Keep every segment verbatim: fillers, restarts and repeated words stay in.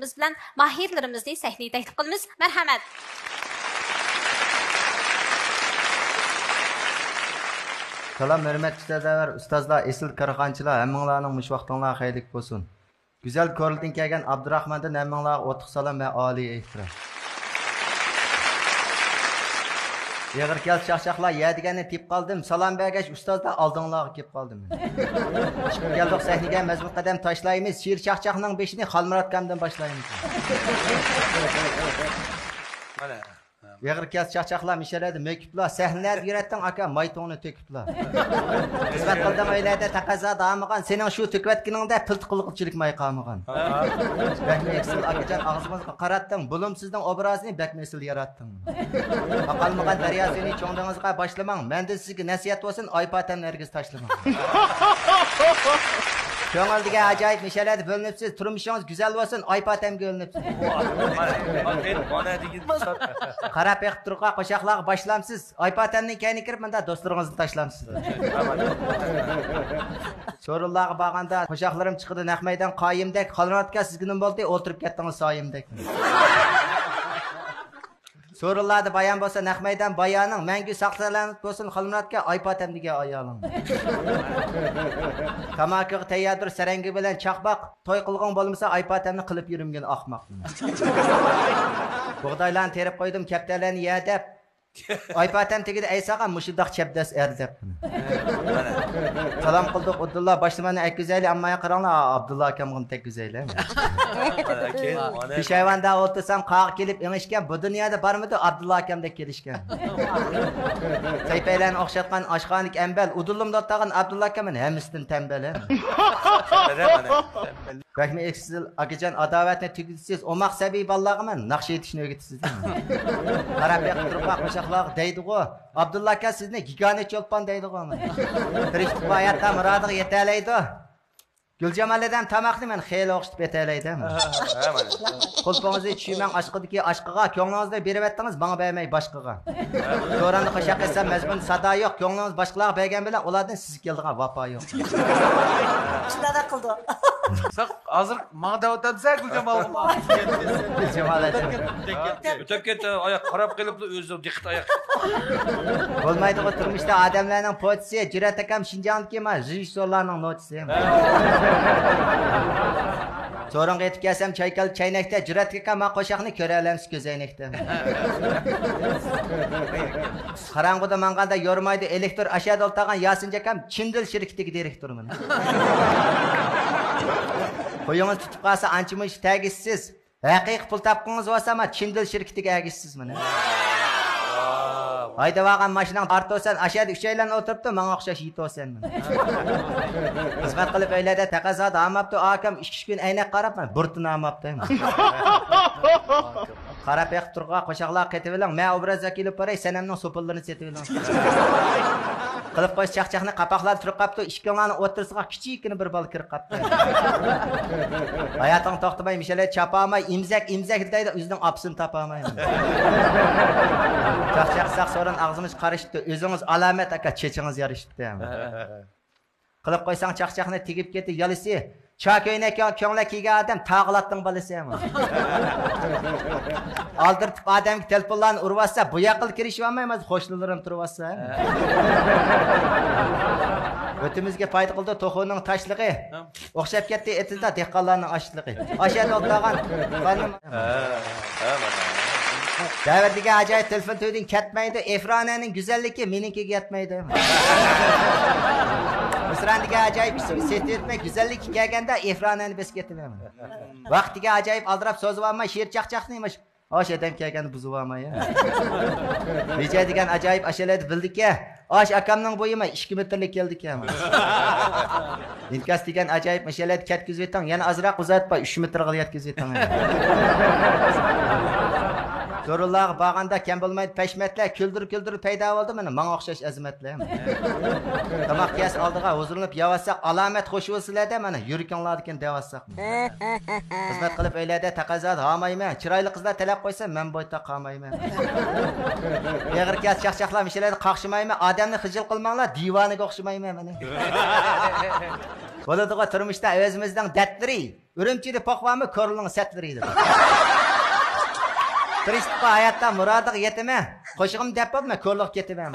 بىز بىلەن ماھىرلىرىمىزنى سەھنىگە تەكلىپ قىلىمىز. مەرھەمەت. سالام، ھۆرمەتلىك سۆزلەر، ئۇستازلار، ئېسىل كارخانىچىلار، ھەممىڭلارنىڭ مۇشۇ ۋاقتىڭلار خەيرلىك بولسۇن. گۈزەل كورلىدىن كەلگەن ئابدۇراخماندىن ھەممىڭلارغا ئوتلۇق سالام ۋە ئالىي ئېھتىرام. ئېغىر كەلسە چاقچاقلار، يەدىگەننى تېپىپ قالدىم. سالام بەرگەچ ئۇستازلار ئالدىڭلارغا كېلىپ قالدىم. چىقىپ كەلدۇق سەھنىگە، مەزمۇت قەدەم تاشلايمىز. شىر چاقچاقنىڭ بېشىنى خالمۇرات ئاكامدىن باشلايمىز. مانا. ئېغىر كەلسە چاقچاقلار مىشەلەردە مۆكۈپلا، سەھنىلەردە يۈرەتتىڭ ئاكا، ماي توڭنى تۆكۈپلا. خىزمەت قىلدىڭ ئۆيلەردە تەقەززا دامىغان، سېنىڭ شۇ تۆكۈۋەتكىنىڭدە پىلتە قىلغۇچىلىك ماي قالمىغان. بەكمۇ ئېسىل ئاكىجان، ئاغزىڭىزغا قاراتتىڭ، بۇلۇم سىزنىڭ ئوبرازىنى بەكمۇ ئېسىل ياراتتىڭ. ئاقالمىغان دەريا سۈيىنى چوڭ دېڭىزغا باشلىماڭ، مەندىن سىزگە نەسىھەت بولسۇن، ئايپاتەمنى ھەرگىز تاشلىماڭ. كۆڭۈل دېگەن ئاجايىپ مىشەلەردە بۆلۈنۈپسىز، تۇرمۇشىڭىز گۈزەل بولسۇن، ئايپاتەمگە ئۆلۈنۈپسىز. مانا، مانا، مانا دېگىن. قاراپ بېقىپ تۇرغان قوشاقلارغا باشلامسىز، ئايپاتەمنىڭ كەينىگە كىرىپ مۇنداق دوستلىرىڭىزنى تاشلامسىز. سورۇنلارغا بارغاندا قوشاقلىرىم چىقىدۇ نەق مەيدان قايىمدەك، خالمۇرات ئاكا سىزگە نېمە بولدى، ئولتۇرۇپ كەتتىڭىز سايىمدەك. سورۇنلاردا بايان بولسا نەق مەيدان بايانىڭ، مەڭگۈ ساق سالامەت بولسۇن خالمۇرات ئاكا، ئايپاتەم دېگەن ئايالىڭ. تاماكىغا تەيياردۇر سەرەڭگە بىلەن چاقماق، توي قىلغۇڭ بولمىسا ئايپاتەمنى قىلىپ يۈرمىگىن ئاقماق. بۇغدايلارنى تېرىپ قويدۇم كەپتەرلەرنى يە دەپ. ئايپاتەم تېگىدە ئەيساغا مۇشۇنداق چەبدەس ئەر دەپ. سالام قىلدۇق ئابدۇللا باشلىماننى ئەككۈزەيلى، ئەمما قاراڭلار، ئابدۇللا ئاكامغىمۇ تەگكۈزەيلى. پېشايۋاندا ئولتۇرسام قاغا كېلىپ ئېڭىشكەن، بۇ دۇنيادا بارمىدۇ ئابدۇللا ئاكامدەك كېلىشكەن. سەيپەيلەرنى ئوخشاتقان ئاشخانىدىكى ئەمبەل، ئۇدۇللىمدا ئولتۇرغان ئابدۇللا ئاكا مەن ھەممىسىدىن تەمبەل. بەكمۇ ئېسىل ئاكىجان، ئاداۋەتنى تۈگىتىسىز، ئوماق سەبىي بالىلارغا مەن ناخشا ئېيتىشنى ئۆگىتىسىز. قاراپ بېقىپ تۇرۇپ قوشاقلارغا دەيدىغۇ، ئابدۇللا ئاكا سىزنى گىگانە چولپان دەيدىغۇ. تىرىشلىق بار ھاياتتا مۇرادىغا يېتەلەيدۇ. گۈلجامال ھەدەم تاماقنى مەن خېلى ئوخشىتىپ ئېتەلەيدۇ. قۇلپىڭىزنى چۈشۈرمەڭ ئاشقىدىكى ئاشقىغا، كۆڭلىڭىزنى بېرىۋەتتىڭىز ماڭا بەرمەي باشقىغا. سوراندا قوشاق ئېيتسام مەزمۇن سادا يوق، كۆڭلىڭىز باشقىلارغا بەرگەن بىلەن ئۇلاردىن سىزگە كېلىدىغان ۋاپا يوق. شۇنداق قىلدى. ساق ھازىر ماڭا دەۋاتامسەن گۈلجامالغىمۇ؟ گۈلجامال ئەجەم. ئۆتۈپ كەتتى، ئاياق قاراپ قېلىپلا ئۆزى دىققىتى ئاياق. بولمايدىغۇ تۇرمۇشتا ئادەملەرنىڭ پوچىسى، جۈرئەت ئاكام شىنجاڭدىكى ما رېژىسسورلارنىڭ نوچىسى. سورۇنغا يېتىپ كەلسەم چايكال چەينەكتە، جۈرئەت ئاكام ما قوشاقنى كۆرەلەمسىز كۆزەينەكتە. قاراڭغۇدا ماڭغاندا يورۇمايدۇ ئېلېكتر، ئاشەدە ئولتۇرغان ياسىن ئاكام چىندىل شىركىتىگە دىرېكتور مانا. قويىڭىز تۇتۇپ قالسا ئانچە مۇنچە تەگىشسىز. ھەقىقىي پۇل تاپقىڭىز بولسا ما چىندىل شىركىتىگە ئەگىشىسىز مانا. ھايدىۋالغان ماشىناڭ ئارتوسەن، ئاشەدە ئۈچەيلەن ئولتۇرۇپتۇ، ماڭا ئوخشاش يېتوسەن مانا. خىزمەت قىلىپ ئۆيلەردە تەقەززادا ھاماپتۇ، ئاكام ئىككى ئۈچ كۈن ئەينەك قاراپ مانا بۇرتىنى ھاماپتۇ. قاراپ بېقىپ تۇرغان قوشاقلار قېتىۋېلىڭ، مەن ئوبراز ۋەكىلى بولۇپ باراي، سەنەمنىڭ سوپۇنلىرىنى سېتىۋېلىڭ. قىلىپ قويسا چاقچاقنى قاپاقلار تۈرۈپ قاپتۇ، ئىككىڭلارنىڭ ئوتتۇرىسىغا كىچىككىنە بىر بالا كىرىپ قاپتۇ. ھاياتىڭ توختىماي مىشەلەي چاپالماي، ئىمزەك ئىمزەك دەيدۇ، ئۆزىنىڭ ئاپىسىنى تاپالماي. چاقچاق ساق سورۇن ئاغزىمىز قارىشىپتۇ، ئۆزىڭىز ئالامەت ئاكا، چېچىڭىز يارىشىپتۇ. قىلىپ قويساڭ چاقچاقنى تېگىپ كېتى يالىسى. چا كۆينەك كۆڭلەك كىيگەن ئادەم تاغىلاتنىڭ بالىسى. ئالدىرىتىپ ئادەمگە تېلېفونلارنى ئۇرۇۋاتسا، بۇ ياققىلا كىرىشىۋالمايمىز، قوشنىلىرىم تۇرۇۋاتسا. ئۆتىمىزگە پايدا قىلدى توخۇنىڭ تاشلىقى. ئوخشاپ كەتتى ئېتىزدا دېھقانلارنىڭ ئاشلىقى. ئاشەدە ئولتۇرغان خانىم. دەۋر دېگەن ئاجايىپ تېلېفون تۈۋىدىن كەتمەيدۇ، ئېفرانەنىڭ گۈزەللىكى مېنىڭكىگە يەتمەيدۇ. مىسران دېگەن ئاجايىپ ئىشىكنى سېتىۋەتمەي، گۈزەللىككە كەلگەندە ئېفرانەنى بېسىپ كېتىۋەرمەن. ۋاقىت دېگەن ئاجايىپ ئالدىراپ سوزۇۋالماي، شېئىر چاقچاقنى مۇش ئاش ئادەم كەلگەندە بۇزۇۋالماي. ۋىجەي دېگەن ئاجايىپ ئاشەلەردە بىلدىكەن. ئاش ئاكامنىڭ بويىما ئىككى مېتىرلىك كېلىدىكەن. ئىنكاس دېگەن ئاجايىپ مەشەلەدە كەتكۈزۈۋېتىڭ، يەنە ئازراق ئۇزارتپا، ئۈچ مېتىرغا يەتكۈزۈۋېتىڭ. سورۇنلارغا بارغاندا كەم بولمايدۇ پەشمەتلەر، كۈلدۈر كۈلدۈر پەيدا بولدى مانا ماڭا ئوخشاش ئەزىمەتلەر. تاماق كەس ئالدىغا ھۇزۇرلىنىپ يەۋاتساق، ئالامەت خوش بولسىلەردە مانا يۈرىكىڭلاردىكىن دەۋاتساق. خىزمەت قىلىپ ئۆيلەردە تەقەززادا ھامايمەن، چىرايلىق قىزلار تەلەپ قويسا مەن بويتاق قامايمەن. ئېغىر كەس چاقچاقلار مىشەلەردە قاقشىمايمەن، ئادەمنى خىجىل قىلماڭلار، دىۋانىگە ئوخشىمايمەن مانا. بولىدىغۇ تۇرمۇشتا ئۆزىمىزنىڭ دەردلىرى. ئۈرۈمچىدە پوق بارمۇ، كورلىنىڭ سەتلىرى دەپ. تىرىشتىققۇ ھاياتتا مۇرادىغا يېتىمەن. قوشۇقۇم دەپ بولدىمەن، كورلىغا كېتىمەن.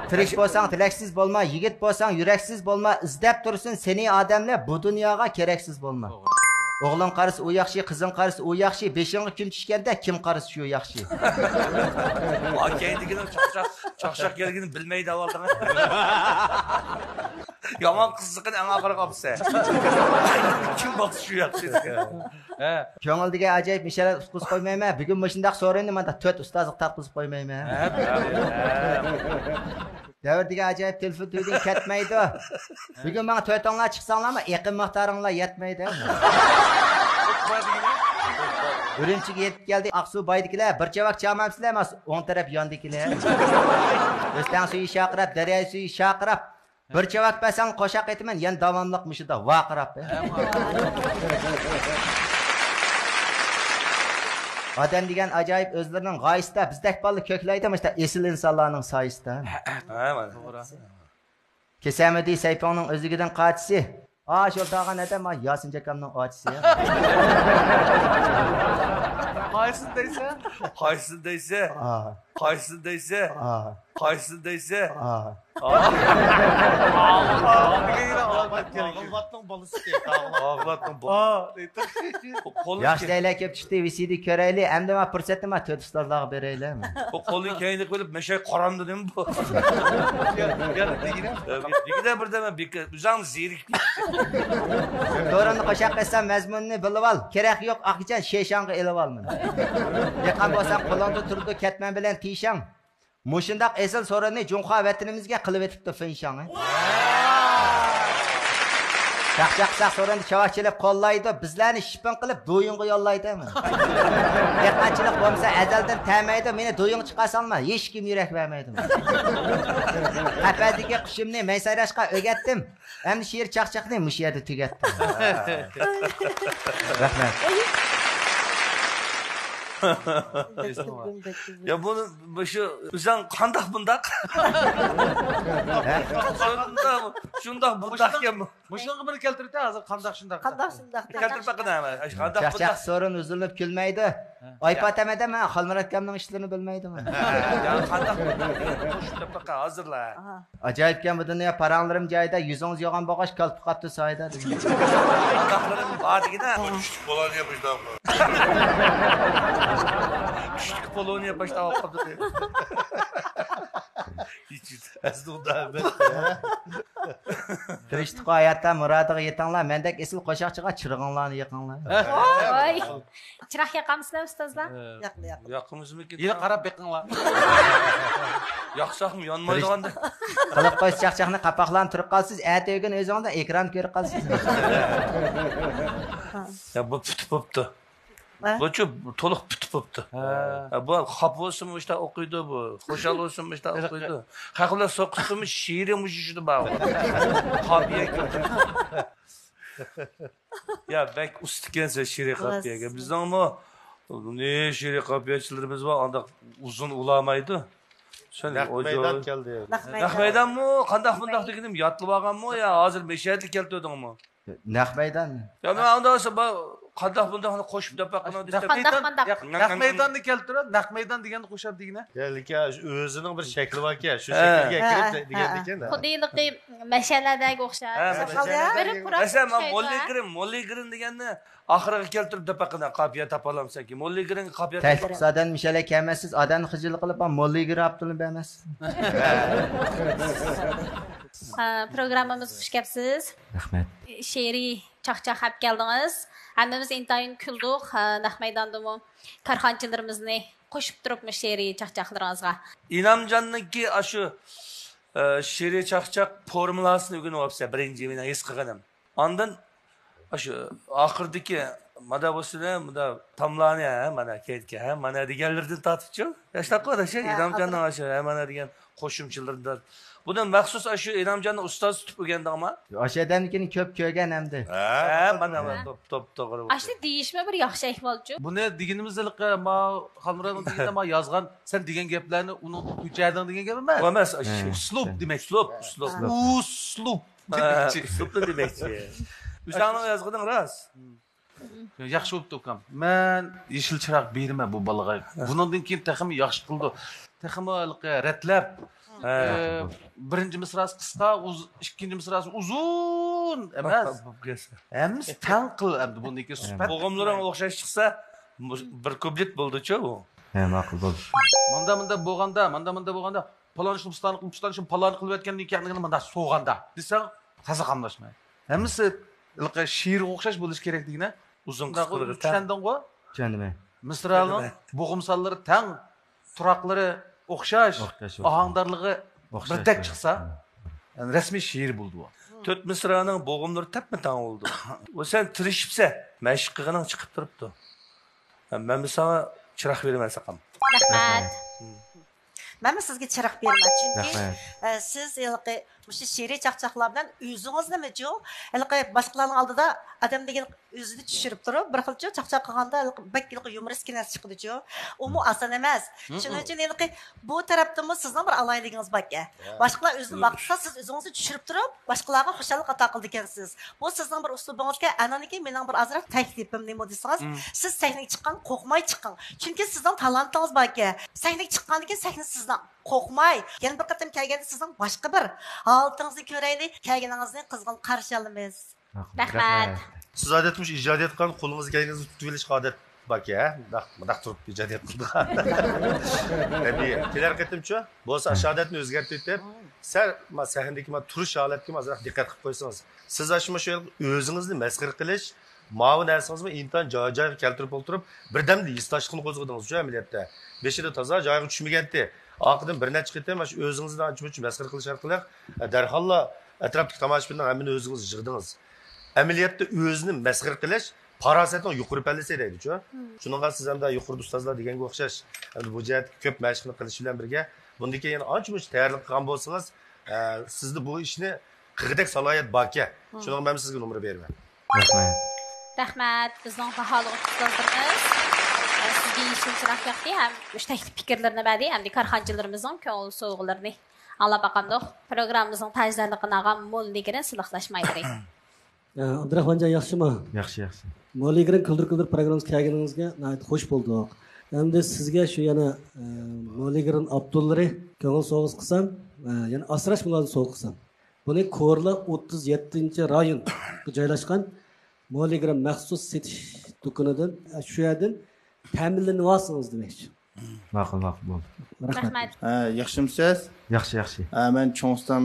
تىرىش بولساڭ تىلەكسىز بولما، يىگىت بولساڭ يۈرەكسىز بولما، ئىزدەپ تۇرسۇن سېنى ئادەملەر، بۇ دۇنياغا كېرەكسىز بولما. ئوغلۇڭ قارىسا ئۇ ياخشى، قىزىڭ قارىسا ئۇ ياخشى، بېشىڭغا كۈن چۈشكەندە كىم قارىسا شۇ ياخشى. ئا، كەينىدىكىنىڭ چاقچاق، چاقچاق كەلگىنىنى بىلمەيدۇ ئاۋۋالدىن. يامان قىزىقىنى ئەڭ ئاخىرىغا ئاپسەن. كىم باقسا شۇ ياخشى. ھە. كۆڭۈل دېگەن ئاجايىپ مەشەلە تۇتقۇزۇپ قويمايمەن. بۈگۈن مۇشۇنداق سورۇننى مانا تۆت ئۇستازغا تارتقۇزۇپ قويمايمەن. ھە، ھە، ھە. دەۋر دېگەن ئاجايىپ تېلېفون تۈۋىدىن كەتمەيدۇ. بۈگۈن ماڭا تۆتۈڭلار چىقساڭلارمۇ، ئېقىم مىقدارىڭلار يەتمەيدۇ. ئۈرۈمچىگە يېتىپ كەلدى ئاقسۇ بايدىكىلەر، بىر چاۋاك چالمامسىلەر، ماس ئوڭ تەرەپ ياندىكىلەر. ئۆستەڭ سۈيى شارقىراپ، دەريا سۈيى شارقىراپ، بىر چاۋاك بەرسەڭ قوشاق ئېيتىمەن، يەنە داۋاملىق مۇشۇدا ۋارقىراپ. ئادەم دېگەن ئاجايىپ ئۆزلىرىنىڭ غايىسىدا، بىزدەك بالىلار كۆكلەيدۇ مۇشۇنداق ئېسىل ئىنسانلارنىڭ سايىسىدا. ھە، مانا. توغرا. كېسەلمىدى سەيپۇڭنىڭ ئۆزلۈكىدىن قاچىسى. ئا، شۇ تاغان ئادەم، ئا، ياسىن جاكامنىڭ ئاچىسى. قايسىنى دەيسەن؟ قايسىنى دەيسەن؟ ئا. قايسىنى دەيسەن؟ ئا. قايسىنى دەيسەن؟ ئا. ئاغلاتنىڭ بالىسى. ئاغلاتنىڭ بالىسى. ياخشى، دەيلەر كۆپ چىقتى، ۋىسىدى كۆرەيلى. ئەمدى ما پۇرسەتنى ما تۆت ئۇستازلارغا بېرەيلى. بۇ قولىنى كەينىگە قويۇپ، مەشەي قارامدۇ نېمە بۇ؟ دېگىنە بىردەم، ئۆزۈڭ زېرىك. دورامنى قوشاق قىلسام، مەزمۇنىنى بىلىۋال. كېرەك يوق، ئاقىجان، شېشاڭغا ئېلىۋالمىدى. دېھقان بولساڭ، قولۇڭدا تۇرىدۇ، كەتمەن بىلەن تىشاڭ. مۇشۇنداق ئېسىل سورۇننى جۇڭخۇا ۋەتىنىمىزگە قىلىۋېتىپتۇ فېنشاڭ. چاقچاق قىلساق سورۇندا چاۋاك چېلىپ قوللايدۇ، بىزلەرنى شىپىڭ قىلىپ دۇيۇڭغا يوللايدۇ. دېھقانچىلىق بولمىسا ئەزەلدىن تەمەيدۇ، مېنى دۇيۇڭ چىقارساڭلار ھېچكىم يۈرەك بەرمەيدۇ. قەپەستىكى قۇشۇمنى مەن سايراشقا ئۆگەتتىم. ئەمدى شېئىر چاقچاقنى مۇشۇ يەردە تۈگەتتىم. رەھمەت. يا بۇنى، مۇشۇ ئۆزۈڭ قانداق بۇنداق؟ شۇنداق، شۇنداق بۇنداقكەن بۇ. مۇشۇنىڭغا بىر كەلتۈرۈپ ھازىر قانداق شۇنداق. قانداق شۇنداق. كەلتۈرۈپ باققىنا. قانداق چاقچاق بۇنداق. سورۇن ئۈزۈلۈپ كۈلمەيدۇ. ئايپاتەم ئادەم، ھە، خالمۇرات ئاكامنىڭ ئىشلىرىنى بىلمەيدىمۇ. يا قانداق بۇنداق دېگەن قوشۇپ دەپ باققا ھازىرلا. ئاھا. ئاجايىپكەن بۇ دۇنيا، پاراڭلىرىم جايىدا، يۈزىڭىز يوغان بولغاچ، كالپۇك قاپتۇ سايىدا دېگەن. ئاتاقلىرىم بار دېگىنە. كۈچلۈك پولونىيە باشلاپ. كۈچلۈك پولونىيە باشلاپ قاپتۇ. ئەسلى ئۇنداق ئەمەس. تىرىشتۇققۇ ھاياتتا مۇرادىغا يېتىڭلار، مەندەك ئېسىل قوشاقچىغا چىرىغىڭلارنى يېقىڭلار. ۋاي. چىراغ ياقامسىلەر ئۇستازلار؟ ياقلا، ياقلا. ياقىمىزمىكىن؟ يەنە قاراپ بېقىڭلار. ياقساقمۇ يانمايدىغاندەك. قىلىپ قويسا چاقچاقنى، قاپاقلارنى تۈرۈپ قالىسىز، ئەتە ئۆگۈن ئۆزىڭىزنىڭ ئېكراننى كۆرۈپ قالىسىز. يا، بۇ پۈتۈپ بوپتۇ. ھە؟ بۇچۇ تولۇق پۈتۈپ بوپتۇ. ھە. ھە، بۇ خاپا بولسىمۇ مۇشۇنداق ئوقۇيدۇ، بۇ خۇشال بولسىمۇ مۇشۇنداق ئوقۇيدۇ. خەق بىلەن سوقۇشسىمۇ شېئىرى مۇشۇ شۇدا بار. قاپىيە. يا، بەك ئۇستىكەنسەن شېئىرىي قاپىيەگە. بىزنىڭمۇ نى شېئىرىي قاپىيەچىلىرىمىز بار، ئانداق ئۇزۇن ئۇلامايدۇ. سەن نەق مەيدان كەلدى. نەق مەيدانمۇ؟ قانداق بۇنداق دېگىنىم، ياتلىۋالغانمۇ يا ھازىر مەشەدە كەلتۈردۈڭمۇ؟ نەق مەيدان. يا، مەن ئاڭدا بولسا، قانداق بۇنداقنى قوشۇپ دەپ باققىنا دېسەم. قانداق، قانداق؟ نەق مەيداننى كەلتۈرۈپ، نەق مەيدان دېگەننى قوشۇپ دېگىنە. يا، لېكىن ئۆزىنىڭ بىر شەكلى باركەن، شۇ شەكىلگە كىرىپ دېگەندىكەن. خۇددى ھېلىقى مەشەلەدەك ئوخشاش. ھە، مەشەلە. بىر پۇراپ مەسىلەن، مەن موللىگرىم، موللىگرىم دېگەننى ئاخىرىغا كەلتۈرۈپ دەپ باققىنا، قاپىيە تاپالامسەنكى. موللىگرىمگە قاپىيە تەكلىپ قىلسا ئادەم مەشەلە كەلمەسسىز، ئادەمنى خىجىل قىلىپ، موللىگرىم ئاپتونوم بەرمەس. ھە، پروگراممىمىزغا خۇش كەپسىز. رەھمەت. شېئىرىي چاقچاق ئەپ كەلدىڭىز. ھەممىمىز ئىنتايىن كۈلدۇق. ھە، نەق مەيداندىمۇ كارخانىچىلىرىمىزنى قوشۇپ تۇرۇپمۇ شېئىرىي چاقچاقلىرىڭىزغا. ئىنامجاننىڭكى ئاشۇ، ئە، شېئىرىي چاقچاق فورمۇلاسىنى ئۆگىنىۋاپسەن، بىرىنچى مېنىڭ ھېس قىلغىنىم. ئاندىن ئاشۇ ئاخىرىدىكى مانا بولسىدە، مۇندا تاملارنى، ھە، مانا كەيتكە، ھە، مانا دېگەنلىرىدىن تارتىپچۇ. ياشلاپقۇ ئاشۇ ھە، ئىنامجاننىڭ ئاشۇ، ھە، مانا دېگەن قوشۇمچىلىرىدا. بۇنى مەخسۇس ئاشۇ ئىنامجاننى ئۇستاز تۇتۇپ ئۆگەندىڭما؟ ئاشۇ ئادەمنىڭكىنى كۆپ كۆرگەن ئەمدى. ھە، مانا، ھە. توپ، توپ، توغرا. ئاشۇنى دېيىشمۇ بىر ياخشى ئەھۋالچۇ. بۇنى دېگىنىمىز ھېلىقى ما خانمۇراتنىڭ دېگىنىدە ما يازغان، سەن دېگەن گەپلەرنى ئۇنىڭ كۆچۈردۈڭ دېگەن گەپ ئەمەس. ئۇ ئەمەس، ئاشۇ. ھە. ئۇسلۇب دېمەكچى. ئۇسلۇب، ئۇسلۇب. ھە. ئۇسلۇب دېمەكچى. ئۇسلۇبنى دېمەكچى. ئۆزۈڭنىڭ يازغىنىڭ راست. ياخشى بوپتۇ، ئۇكام. مەن يېشىل چىراغ بېرىمەن بۇ بالىغا. بۇنىڭدىن كېيىن تېخىمۇ ياخشى قىلىدۇ. تېخىمۇ ھېلىقى رەتلەپ، ھە. ئە، بىرىنچى مىسراسى قىسقا، ئۇز-، ئىككىنچى مىسراسى ئۇزۇن ئەمەس. ھەممىسى تەڭ قىل ئەمدى بۇنىڭكى سۈپەت. بوغۇملىرىڭ ئوخشاش چىقسا، بۇ بىر كۇپلېت بولدىچۇ بۇ. ھە، ماقۇل بولدى. ماندا مۇندا بولغاندا، ماندا مۇندا بولغاندا، پالان شۇ پۇستانى قىلىپ، پۇستانى شۇ پالانى قىلىۋەتكەندىن كېيىن، مانا سوغاندا دېسەڭ، تازا قاملاشمايدۇ. ھەممىسى ھېلىقى شېئىرغا ئوخشاش بولۇشى كېرەك دېگىنە. ئۇزۇن قىسقىلىقى تەڭ. چۈشەندىڭغۇ؟ چۈشەندىم. مىسرانىڭ بوغۇم سانلىرى تەڭ، تۇراقلىرى ئوخشاش، ئوخشاش، ئوخشاش. ئاھاڭدارلىقى ئوخشاش، بىردەك ھە. چىقسا، ھە. يەنى رەسمىي شېئىر بولىدۇ. تۆت مىسرانىڭ بوغۇملىرى تەپمۇ تەڭ بولىدۇ. ئۇ سەن تىرىشىپسەن، مەشىق قىلغىنىڭ چىقىپ تۇرۇپتۇ. مەن ساڭا چىراغ بېرىمەن ساقام. رەھمەت. مەنمۇ سىزگە چىراغ بېرىمەن، چۈنكى، رەھمەت. ئە، سىز ھېلىقى مۇشۇ شېئىرىي چاقچاقلار بىلەن ئۆزىڭىزنىمۇچۇ، ھېلىقى باشقىلارنىڭ ئالدىدا ئادەم دېگەن ئۆزىنى چۈشۈرۈپ تۇرۇپ، بىر خىلچۇ چاقچاق قىلغاندا ھېلىقى بەك ھېلىقى يۇمۇرىسكى نەرسە چىقىدىچۇ. ئۇمۇ ئاسان ئەمەس. شۇنىڭ ئۈچۈن ھېلىقى بۇ تەرەپتىنمۇ سىزنىڭ بىر ئالاھىدىلىكىڭىز باركەن. باشقىلار ئۆزىنى ماختىسا، سىز ئۆزىڭىزنى چۈشۈرۈپ تۇرۇپ، باشقىلارغا خۇشاللىق ئاتا قىلىدىكەنسىز. بۇ سىزنىڭ بىر ئۇسلۇبىڭىزكەن. ئانانكى مېنىڭ بىر ئازراق تەكلىپىم نېمە دېسىڭىز، سىز سەھنىگە چىققان قورقماي چىقىڭ. چۈنكى سىزنىڭ تالانتىڭىز باركەن. سەھنىگە چىققاندىن كېيىن سەھنە سىزنىڭ. قورقماي، يەنە بىر قېتىم كەلگەندە سىزنىڭ باشقا بىر ھالىتىڭىزنى كۆرەيلى. كەلگىنىڭىزنى قىزغىن قارشى ئالىمىز. رەھمەت. سىز ئادەتتە مۇشۇ ئىجادىيەت قىلغان قولىڭىزغا كەلگىنىڭىزنى تۇتۇۋېلىشقا ئادەت باركەن، ھە؟ مۇنداق، مۇنداق تۇرۇپ ئىجادىيەت قىلىدىغان. تەبىئىي. كېلەر قېتىمچۇ بولسا ئاشۇ ئادەتنى ئۆزگەرتىۋېتىپ، سەل ما سەھنىدىكى ما تۇرۇش ھالەتكە ما ئازراق دىققەت قىلىپ قويسىڭىز. سىز ئاشۇ، مۇشۇ ئۆزىڭىزنى مەسخىرە قىلىش، ماۋۇ نەرسىڭىزمۇ ئىنتايىن جاي-جايغا كەلتۈرۈپ ئولتۇرۇپ، بىردەمدە ھېسداشلىقنى قوزغىدىڭىزچۇ ئەمەلىيەتتە. بېشىدا تازا جايىغا چۈشمىگەنتى. ئارقىدىن بىر نەچچە قېتىم مۇشۇ ئۆزىڭىزنى ئانچە-مۇنچە مەسخىرە قىلىش ئارقىلىق، دەرھاللا ئەتراپتىكى تاماشىبىننىڭ ھەممىنى ئۆزىڭىز يىغدىڭىز. ئەمەلىيەتتە ئۆزىنى مەسخىرە قىلىش پاراسەتنىڭ يۇقىرى پەللىسى دەيدۇچۇ. شۇنىڭغا سىز ئەمدى يۇقىرىدا ئۇستازلار دېگەنگە ئوخشاش، ئەمدى بۇ جەھەتتىكى كۆپ مەشىقنى قىلىش بىلەن بىرگە، بۇندىن كېيىن يەنە ئانچە-مۇنچە تەييارلىق قىلغان بولسىڭىز، ئە، سىزدە بۇ ئىشنى قىلغۇدەك سالاھىيەت باركەن. شۇنىڭغا مەن سىزگە نومۇر بېرىمەن. رەھمەت. رەھمەت، بىزنىڭ باھالىغۇچى ئۇستازلىرىمىز، ئە، سىزگە يېشىل چىراغ ياقتى ھەم مۇشۇ تەكلىپ پىكىرلىرىنى بەردى. ئەمدى كارخانىچىلىرىمىزنىڭ كۆڭۈل سوۋغىلىرىنى ئاڭلاپ باقامدۇق. پروگراممىمىزنىڭ تاجدارلىقىنى ئالغان موللىگرىن سىلىقلاش ماھىرى. ئە، ئابدۇراخمانجان، ياخشىمۇ؟ ياخشى، ياخشى. موللىگرىن كۈلدۈر كۈلدۈر پروگراممىسىغا كەلگىنىڭىزگە ناھايىتى خوش بولدۇق. ئەمدى سىزگە شۇ يەنە، ئە، موللىگرىن ئابدۇللىرى كۆڭۈل سوۋغىسى قىلسام، ئە، يەنە ئاسراش مۇلازىمەت سوۋغا قىلسام. بۇنى كورلا ئوتتۇز يەتتىنچى رايوندا جايلاشقان موللىگرىن مەخسۇس سېتىش دۇكىنىدىن، شۇ يەردىن تەمىنلىنىۋالسىڭىز دېمەكچى. ماقۇل، ماقۇل، بولدى. رەھمەت. رەھمەت. ھە، ياخشىمۇسىز؟ ياخشى، ياخشى. ھە، مەن چوڭ ئۇستام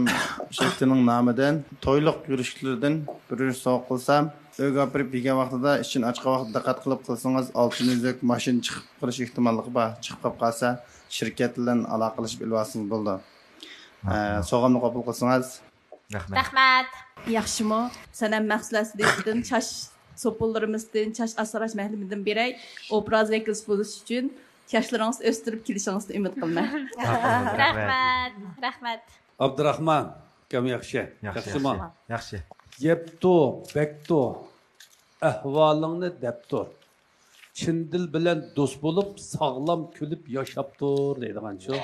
شىركىتىنىڭ نامىدىن تويلۇق يۈرۈشلىرىدىن بىر يۈرۈش سوۋغا قىلسام، ئۆيگە ئاپىرىپ يېگەن ۋاقتىدا ئىچىنى ئاچقان ۋاقىتتا دىققەت قىلىپ قىلسىڭىز، ئالتۇن ئۈزۈك ماشىنا چىقىپ قېلىش ئېھتىماللىقى بار. چىقىپ قېلىپ قالسا، شىركەت بىلەن ئالاقىلىشىپ ئېلىۋالسىڭىز بولىدۇ. ھە، سوۋغامنى قوبۇل قىلسىڭىز. رەھمەت. رەھمەت. ياخشىمۇ؟ سەنەم مەھسۇلاتلىرىدىن، چاچ سوپۇنلىرىمىزدىن، چاچ ئاسراش مەھلىمىدىن بېرەي، ئوبراز ۋەكىللىكى بولۇش ئۈچۈن ياشلىرىڭىزنى ئۆستۈرۈپ كېلىشىڭىزنى ئۈمىد قىلىمەن. رەھمەت. رەھمەت. رەھمەت. ئابدۇراخمان ئاكام ياخشى. ياخشى، ياخشىمۇ؟ ياخشى. يەپتۇ، بەكتۇ، ئەھۋالىڭنى دەپ تۇر. چىن دىل بىلەن دوست بولۇپ، ساغلام كۈلۈپ ياشاپ تۇر دەيدىغان شۇ.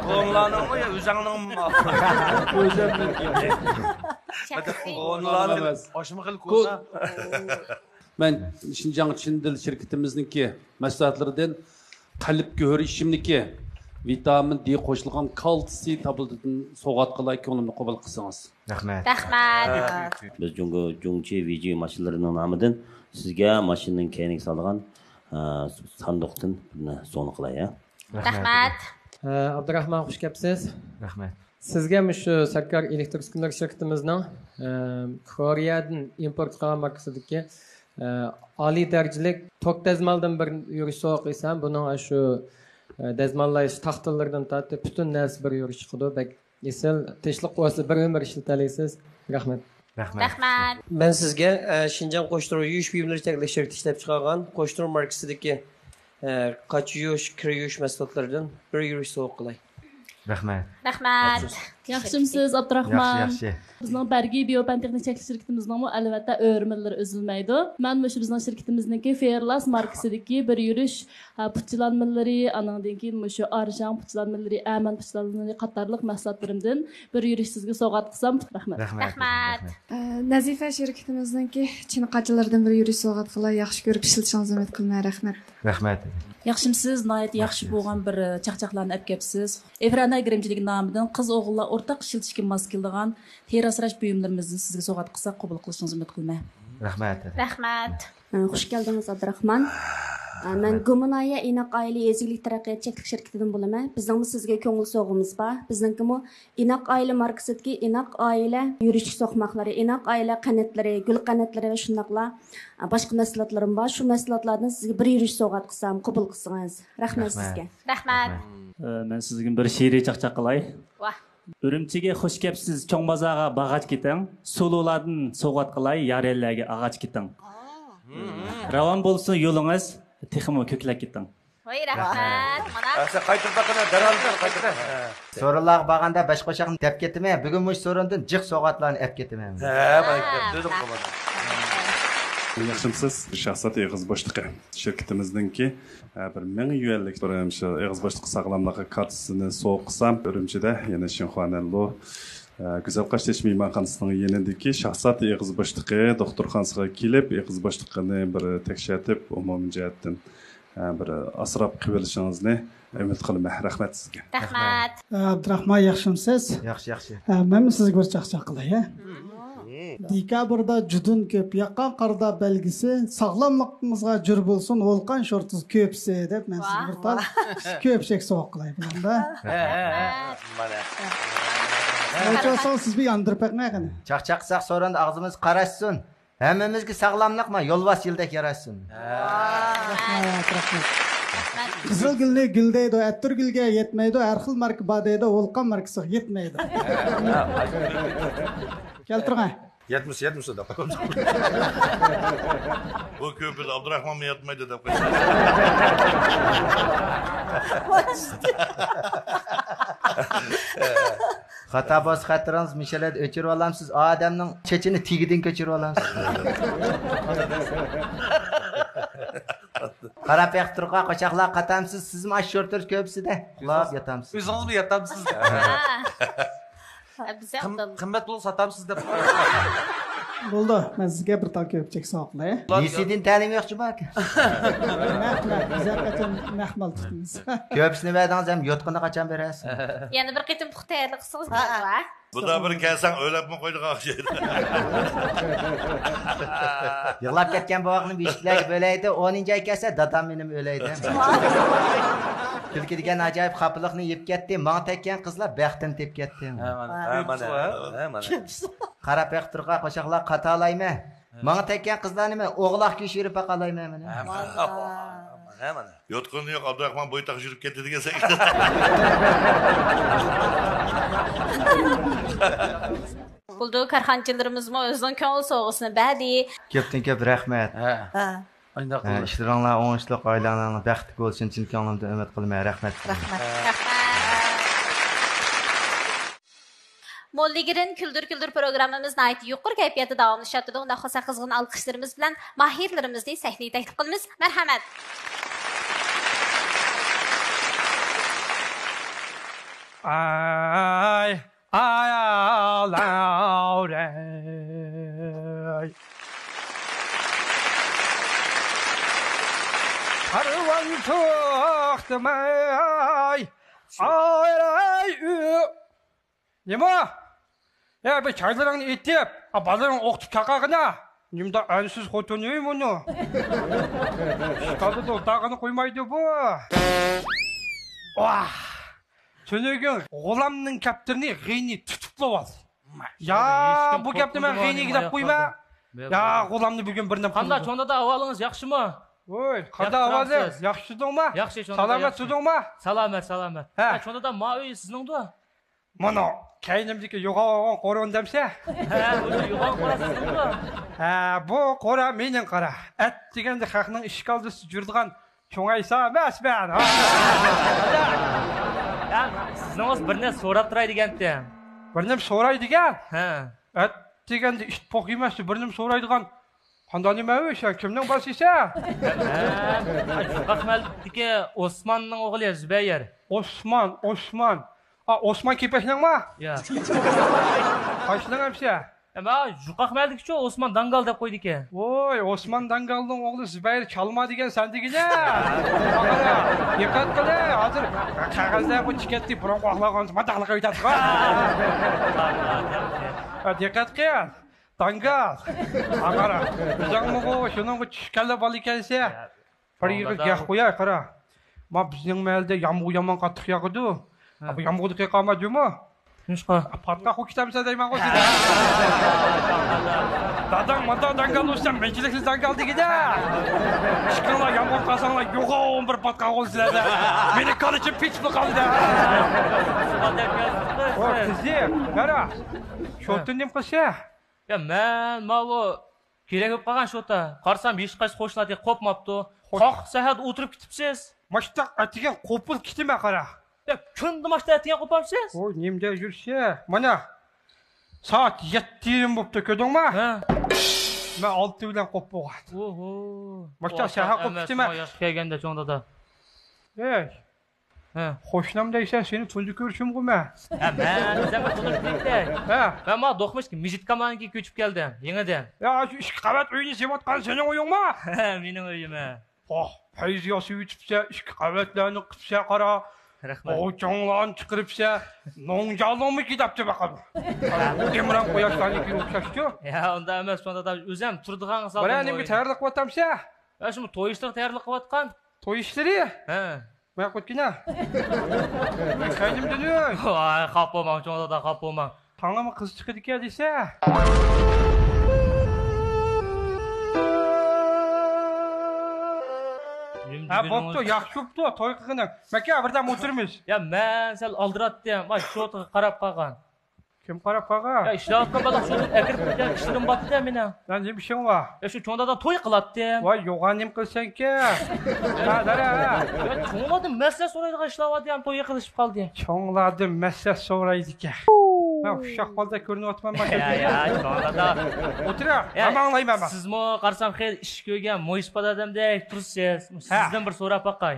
قوڭلارنىڭمۇ يا ئۆزەڭنىڭمۇ؟ ئۆزۈمنىڭكى. شەخسىي. قوڭلارنىڭ ئەمەس. ئاشۇمۇ خېلى كونا. مەن شىنجاڭ چىن دىل شىركىتىمىزنىڭكى مەھسۇلاتلىرىدىن قەلب گۆھىرى ئىچىملىكى، ۋىتامىن دې قوشۇلغان كالتسىي تابلېتىدىن سوۋغات قىلاي، كۆڭلۈمنى قوبۇل قىلسىڭىز. رەھمەت. رەھمەت. بىز جۇڭگو جۇڭچى ۋېيجى ماشىنىلىرىنىڭ نامىدىن سىزگە ماشىنىنىڭ كەينىگە سالىدىغان، ئە، ساندۇقتىن بىرنى سوۋغا قىلاي، ھە؟ رەھمەت. ئە، ئابدۇراخمان، خۇش كەپسىز. رەھمەت. سىزگە مۇشۇ سەركار ئېلېكتىر ئۈسكۈنىلىرى شىركىتىمىزنىڭ، ئە، كورېيەدىن ئىمپورت قىلغان ماركىسىدىكى، ئە، ئالىي دەرىجىلىك توك دەزمالدىن بىر يۈرۈش سوۋغا قىلسام، بۇنىڭ ئاشۇ، ئە، دەزماللاش تاختىلىرىدىن تارتىپ پۈتۈن نەرسە بىر يۈرۈش چىقىدۇ. بەك ئېسىل، تىنچلىق بولسا بىر ئۆمۈر ئىشلىتەلەيسىز. رەھمەت. رەھمەت. رەھمەت. مەن سىزگە، ئە، شىنجاڭ قوشتۇرما يۇيۇش بۇيۇملىرى چەكلىك شىركىتى ئىشلەپچىقارغان قوشتۇرما ماركىسىدىكى، ئە، قاچا يۇيۇش، كىر يۇيۇش مەھسۇلاتلىرىدىن بىر يۈرۈش سوۋغا قىلاي. رەھمەت. رەھمەت. ياخشىمسىز، ئابدۇراخمان؟ ياخشى، ياخشى. بىزنىڭ بەرگى بىيو پەن تېخنىك چەكلىك شىركىتىمىزنىڭمۇ ئەلۋەتتە ئۆرۈملىرى ئۈزۈلمەيدۇ. مەن مۇشۇ بىزنىڭ شىركىتىمىزنىڭكى فېئىرلاس ماركىسىدىكى بىر يۈرۈش، ھە، پۇتچىلانمىلىرى، ئانىڭدىن كېيىن مۇشۇ ئارشاڭ پۇتچىلانمىلىرى، ئەمەن پۇتچىلانمىلىرى قاتارلىق مەھسۇلاتلىرىمدىن بىر يۈرۈش سىزگە سوۋغات قىلسام. رەھمەت. رەھمەت. رەھمەت. ئە، نەزىفە شىركىتىمىزنىڭكى چىنە قاچىلىرىدىن بىر يۈرۈش سوۋغات قىلاي. ياخشى كۆرۈپ ئىشلىتىشىڭىزنى ئۈمىد قىلىمەن. رەھمەت. رەھمەت. ياخشىمسىز؟ ناھايىتى ياخشى ياخشى. بولغان بىر، ئە، چاقچاقلارنى ئەپ كەپسىز. ئېفىر ئەنە گىرىمچىلىكى نامىدىن قىز ئوغۇللار ئورتاق ئىشلىتىشكە ماس كېلىدىغان تېرە ئاسراش بۇيۇملىرىمىزنى سىزگە سوۋغات قىلساق قوبۇل قىلىشىڭىزنى ئۈمىد قىلىمەن. رەھمەت. رەھمەت. ئە، خوش كەلدىڭىز، ئابدۇراخمان. ئە، مەن رەھمەت. گۇمىنايە ئىناق ئائىلە يېزا ئىگىلىك تەرەققىيات چەكلىك شىركىتىدىن بولىمەن. بىزنىڭمۇ سىزگە كۆڭۈل سوۋغىمىز بار. بىزنىڭكىمۇ ئىناق ئائىلە ماركىسىدىكى ئىناق ئائىلە يۈرۈشلۈك سوقماقلىرى، ئىناق ئائىلە قەنتلىرى، گۈل قەنتلىرى ۋە شۇنداقلا، ئە، باشقا مەھسۇلاتلىرىم بار. شۇ مەھسۇلاتلاردىن سىزگە بىر يۈرۈش سوۋغات قىلسام قوبۇل قىلسىڭىز. رەھمەت رەھمەت. سىزگە. رەھمەت. ئە، مەن سىزگە بىر شېئىرىي چاقچاق قىلاي. ۋاھ. ئۈرۈمچىگە خۇش كەپسىز چوڭ بازارغا باغاچ كېتىڭ، سولۇلادىن سوۋغات قىلاي يار يەرلەرگە ئاغاچ كېتىڭ. راۋان بولسۇن يولىڭىز، تېخىمۇ كۆكلەپ كېتىڭ. ۋاي، رەھمەت. مانا. ھە، سەن قايتۇرۇپ باققىنا، دەرھال قايتۇر. ھە. سورۇنلارغا بارغاندا بەش قوشاقنى دەپ كېتىمەن، بۈگۈن مۇشۇ سورۇندىن جىق سوۋغاتلارنى ئەپ كېتىمەن. ھە، مانا، ھە، دېدىم مانا. مانا. ياخشىمسىز؟ شاھزات ئېغىز بوشلۇقى شىركىتىمىزنىڭكى، ھە، بىر مىڭ يۈەنلىك بىر شۇ ئېغىز بوشلۇقى ساغلاملىقى كارتىسىنى سوۋغا قىلسام، ئۈرۈمچىدە، يەنى شىنخۇانەنلۇ، ھە، گۈزەل قاشتېشى مېھمانخانىسىنىڭ يېنىدىكى شاھزات ئېغىز بوشلۇقى دوختۇرخانىسىغا كېلىپ، ئېغىز بوشلۇقىنى بىر تەكشەرتىپ، ئومۇمىي جەھەتتىن، ھە، بىر ئاسراپ قېلىۋېلىشىڭىزنى ئۈمىد قىلىمەن. رەھمەت سىزگە. رەھمەت. ئابدۇراخمان، ياخشىمسىز؟ ياخشى، ياخشى. ھە، مەنمۇ سىزگە بىر چاقچاق قىلاي، ھە؟ دېكابىردا جۇدۇن كۆپ، ياققان قاردا بەلگىسى، ساغلاملىقىڭىزغا جور بولسۇن، ۋولقان شورتۇز كۆپىسى، دەپ مەن سىزگە بىر تال كۆپۈشەك سوۋغا قىلاي بۇنىڭدا. ھە، ھە، ھە. مانا. ئوچۇرسىڭىز سىز بىر ياندۇرۇپ بېقىڭ قېنى. چاقچاق قىلساق سورۇندا ئاغزىمىز قاراشسۇن. ھەممىمىزگە ساغلاملىق ما يولۋاس يىلدەك ياراشسۇن. رەھمەت، رەھمەت. قىزىل گۈلنى گۈل دەيدۇ، ئەتىرگۈلگە يەتمەيدۇ، ھەر خىل ماركا بار دەيدۇ، ۋولقان ماركىسىغا يەتمەيدۇ. كەلتۈرۈڭە. يەتمىسە، يەتمىسە دەپ قويۇڭ. بۇ كۆپىدە ئابدۇراخمانمۇ يەتمەيدۇ دەپ قويسا. خاتا بولسا خاتىرىڭىز مۇشۇ يەردە ئۆچۈرۈۋالامسىز؟ ئادەمنىڭ چېچىنى تېگىدىن كۆچۈرۈۋالامسىز؟ قاراپ بېقىپ تۇرغان قوشاقلار قاتامسىز؟ سىزمۇ ئاشۇ شورتۇرۇس كۆپىسىدە ئۇخلاپ ياتامسىز؟ ئۆزىڭىزمۇ ياتامسىز؟ ھە، بىز قىم-، قىممەت بولسا ساتامسىز دەپ. بولدى، مەن سىزگە بىر تال كۆپۈشەك سوۋغا قىلاي. نېسىدىن تەلىمى يوق جۇمۇ ئاكا. نەق، نەق، بىز ھەر قاچان نەق مال تۇتىمىز. كۆپىسىنى بەردىڭىز ھەم يوتقىنى قاچان بېرەسىز؟ يەنە بىر قېتىم پۇختا تەييارلىق قىلسىڭىز بولىدۇ. بۇدا بىر كەلسەڭ ئۆيلەپمۇ قويىدىغان ئوخشايدۇ. يىغلاپ كەتكەن بوۋاقنى بېشىكلەرگە بۆلەيدۇ، ئونىنچى ئاي كەلسە دادام مېنىمۇ ئۆلەيدۇ. كۈلكە دېگەن ئاجايىپ خاپىلىقنى يەپ كەتتى، ماڭا تەگكەن قىزلار بەختىنى تېپىپ كەتتى. ھە، مانا. ھە، مانا. ھە، مانا. قاراپ بېقىپ تۇرغان قوشاقلار قاتالايمەن. ماڭا تەگكەن قىزلارنى مەن ئوغلاق گۆشى يېرىپ باقالايمەن مانا. ھە، مانا. ھە، مانا. يوتقىنى يوق، ئابدۇراخمان بويتاق يۈرۈپ كەتتى دېگەن سەكرەپ. بولدى، كارخانىچىلىرىمىزمۇ ئۆزىنىڭ كۆڭۈل سوۋغىسىنى بەردى. كۆپتىن كۆپ رەھمەت. ھە. ھە. ئاينداق ھە، قىلدى. ئىشلىرىڭلار ئوڭۇشلۇق، ئائىلەڭلار بەختلىك بولسۇن، چىن كۆڭلۈمدىن ئۈمىد قىلىمەن. رەھمەت. رەھمەت. رەھمەت. موللىگىرىن كۈلدۈر كۈلدۈر پروگراممىمىز ناھايىتى يۇقىرى كەيپىياتتا داۋاملىشىۋاتىدۇ. ئۇنداق بولسا قىزغىن ئالقىشلىرىمىز بىلەن ماھىرلىرىمىزنى سەھنىگە تەكلىپ قىلىمىز. مەرھەمەت. ئاي، ئاي، ئالاۋرەي. كارۋان توختىماي. ئاي، ئاي، ئۇ. نېمە؟ ئە، بۇ چايلىرىڭنى ئېتىپ، ئا، بالىلىرىڭنى ئوقۇتۇپ چاقىرغىنا. نېمىدا ئەنسىز خوتۇنى مۇنۇ؟ ئىشتالىدا ئوتاغىنى قويمايدۇ بۇ. ۋاھ! تۈنۈگۈن غۇلامنىڭ كەپتىرىنى غېنى تۇتۇپلا ئال. يا، بۇ گەپنى مەن غېنىگە دەپ قويما. يا، غۇلامنى بۈگۈن بىر نەم قانداق، چوڭ دادا، ئەھۋالىڭىز ياخشىمۇ؟ ۋوي، قانداق ئەھۋالىڭ؟ ياخشى تۇردۇڭما؟ ياخشى، چوڭ دادا، سالامەت تۇردۇڭما؟ سالامەت، سالامەت. ھە. ھە، چوڭ دادا، ما ئۆي سىزنىڭدۇ؟ مانا كەينىمدىكى يوغان قورۇن دەمسە؟ ھە، مۇشۇ يوغان قورا سىزنىڭمۇ؟ ھە، بۇ قورا مېنىڭ قورا. ئەتىگەندە خەقنىڭ ئىشىك ئالدىسىدا يۈرىدىغان چوڭ ئەيسا ئەمەسمەن. ھە، سىزنىڭ بىر نەرسە سوراپ تۇراي دېگەنتىم. بىر نېمە سوراي دېگەن؟ ھە. ئەتىگەندە ئىت پوق يېمەستە بىر نېمە سورايدىغان. قانداق نېمە ئۇ؟ سەن كىمنىڭ بالىسى سەن؟ مەن يۇقاق مەلدىكى ئوسماننىڭ ئوغلى زۇبەيىر. ئوسمان، ئوسمان. ئا، ئوسمان كېپەكنىڭما؟ يا. قايسىنىڭ ئەمسە؟ ئەمما يۇقاق مەلدىكىچۇ ئوسمان داڭگال دەپ قويدىكەن. ۋوي، ئوسمان داڭگالنىڭ ئوغلى زۇبەيىر چالما دېگەن سەن دېگىنە. دىققەت قىلە، ھازىر قەغەزلەر بۇ چىكەتتى، بۇرۇنقى ئاقلانغان مانداقلىق ئۆيدە. ھە، دىققەت قىل. داڭگال. ئاقارا. بىزەڭمۇ شۇنىڭغا چۈشكەنلا بالا ئىكەنسە. بىر يىغىش گەپ قوياي، قارا. ما بىزنىڭ مەھەللىدە يامغۇر يامان قاتتىق ياغىدۇ. ھە. بۇ يامغۇردا قېقالما جۇمۇ. نېمىشقا؟ پاتقاق بولۇپ كېتەمسەن دەيمەنغۇ سېنى. داداڭ مادا داڭگال بولسا مەنچىلىكلىك داڭگال دېگىدە. ئىشقىڭلار يامغۇر قالساڭلار يوغان بىر پاتقاق بولىسىلەر دە. مېنىڭ كالىچىم پېتىپلا قالدى دە. ئو قىزىم، قارا. شوتىنى نېمە قىلسا؟ يا مەن ماۋۇ كېرەك بولۇپ قالغان شوتا. قارىسام ھېچقايسى قوشنىلار قوپماپتۇ. قاق سەھەردە ئولتۇرۇپ كېتىپسىز. ماشتا ئەتىگەن قوپۇل كېتىمەن قارا. يا كۈندە ماشتا ئەتىگەن قوپامسىز؟ ۋوي، نېمىدە يۈرسە؟ مانا سائەت يەتتە يېرىم بوپتۇ، كۆردۈڭمۇ؟ ھە. مەن ئالتە بىلەن قوپۇپ بولغان. ئوھو. ماشتا سەھەر قوپۇپ كېتىمەن. ياخشى كەلگەندە چوڭ دادا. ئەي. ھە. قوشنام دەيسەن، سېنى تۇنجى كۆرۈشۈمغۇ مەن. ھە، مەن ئۆزۈم تونۇش بىلدى. ھە. مەن ما دوقمۇش مىجىت كامانىڭكىگە كۆچۈپ كەلدىم يېڭىدىن. يا، شۇ ئىككى قەۋەت ئۆينى سېلىۋاتقان سېنىڭ ئۆيۈڭما؟ ھە، مېنىڭ ئۆيۈم، ھە. ئوھ، پەيزى ياسىۋېتىپسە، ئىككى قەۋەتلەرنى قىپسە قارا. رەھمەت. ئوچۇڭلارنى چىقىرىپسە، نوڭجالوڭمۇ كېتەپتۇ بەقەل. ئىمران قۇياشلارنىڭكىگە ئوخشاشچۇ. يا، ئۇنداق ئەمەس، شۇنداق ئۆزۈم تۇرىدىغان سالدىم. بىرەر نېمىگە تەييارلىق قىلىۋاتامسە؟ ھە، شۇ توي ئىشلىرىغا تەييارلىق قىلىۋاتقان. توي ئىشلىرى؟ ھە. مەن قۇتكىنا. مەن كەينىمدىن ئۆي. ۋاي، خاپا بولماڭ، چوڭ دادا، خاپا بولماڭ. تاڭىمۇ قىز چىقىدىكەن دېسە. ھە، بوپتۇ، ياخشى بوپتۇ، توي قىلغىنىڭ. مەكە، بىردەم ئولتۇرىمىز. يا، مەن سەل ئالدىراتتىم. مانا شوتىغا قاراپ قالغان. كىم قاراپ قالغان؟ يا، ئىشلەۋاتقان بالا شۇ ئەكىرىپ كەتكەن ئىشلىرىم بار دە مېنىڭ. يا، نېمە ئىشىڭ بار؟ يا، شۇ چوڭ دادا توي قىلاتتى. ۋاي، يوغان نېمە قىلسەنكى؟ ھە، دەرە، ھە. يا، چوڭلاردىن مەسلىھەت سورايدىغان ئىشلار بار دېگەن توي يېقىنلىشىپ قالدى. چوڭلاردىن مەسلىھەت سورايدىكەن. مەن ئۇششاق بالىدەك كۆرۈنۈۋاتىمەنما؟ يا، يا، چوڭ دادا. ئولتۇرا، يا، ھەممە ئاڭلايمەن مەن. سىزمۇ قارىسام خېلى ئىش كۆرگەن، مويسىپات ئادەمدەك تۇرىسىز. ھە. سىزدىن بىر سوراپ باقاي.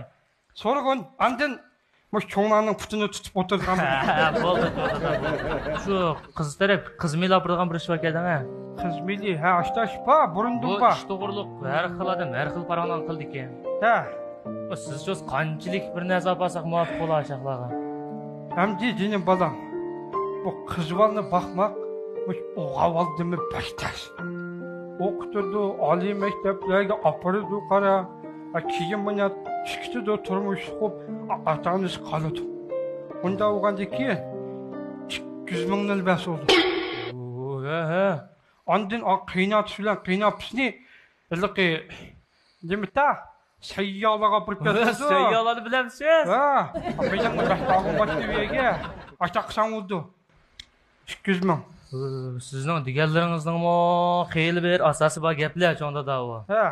سورىغىن، ئاندىن مۇشۇ چوڭلارنىڭ پۇتىنى تۇتۇپ ئولتۇرغان. بولدى، بولدى، بولدى. شۇ قىز تەرەپ، قىز مېلى ئاپىرىدىغان بىر ئىش باركەن، ھە؟ قىز مېلى، ھە، ئاشتا ئىش بار، بۇرۇندىن بۇ بار. ئىش توغرۇلۇق ھەر خىل ئادەم ھەر خىل پاراڭلارنى قىلىدىكەن. ھە. بۇ سىز شۇ قانچىلىك بىر نەرسە ئاپارساق مۇۋاپىق بولا شاخلارغا. ئەمدى جېنىم بالام، بۇ قىز بالىنى باقماق مۇشۇ ئوغۇل بالىدىنمۇ بەك تەس. ئوقۇتىدۇ، ئالىي مەكتەپلەرگە ئاپىرىدۇ، قارا. ھە، كېيىن مانا چىقىتىدۇ، تۇرمۇش قۇرۇپ، ئا-، ئاتا-ئانىسى قالىدۇ. ئۇنداق بولغاندىن كېيىن، ئىككى يۈز مىڭنى بەس بولدى. ھە، ھە. ئاندىن ئا-، قېيىنئاتىسى بىلەن قېيىنئاپىسىنى ھېلىقى نېمىتا سەييالىغا ئاپىرىپ كەتتى. سەييالانى بىلەمسىز؟ ھە. مېنىڭمۇ بەك تاغىم باتتى ئۇ يەرگە. ئاشتاق قىلساڭ بولىدۇ. ئىككى يۈز مىڭ. سىزنىڭ دېگەنلىرىڭىزنىڭمۇ خېلى بىر ئاساسى بار گەپلەر، چوڭ دادا ئۇ. ھە.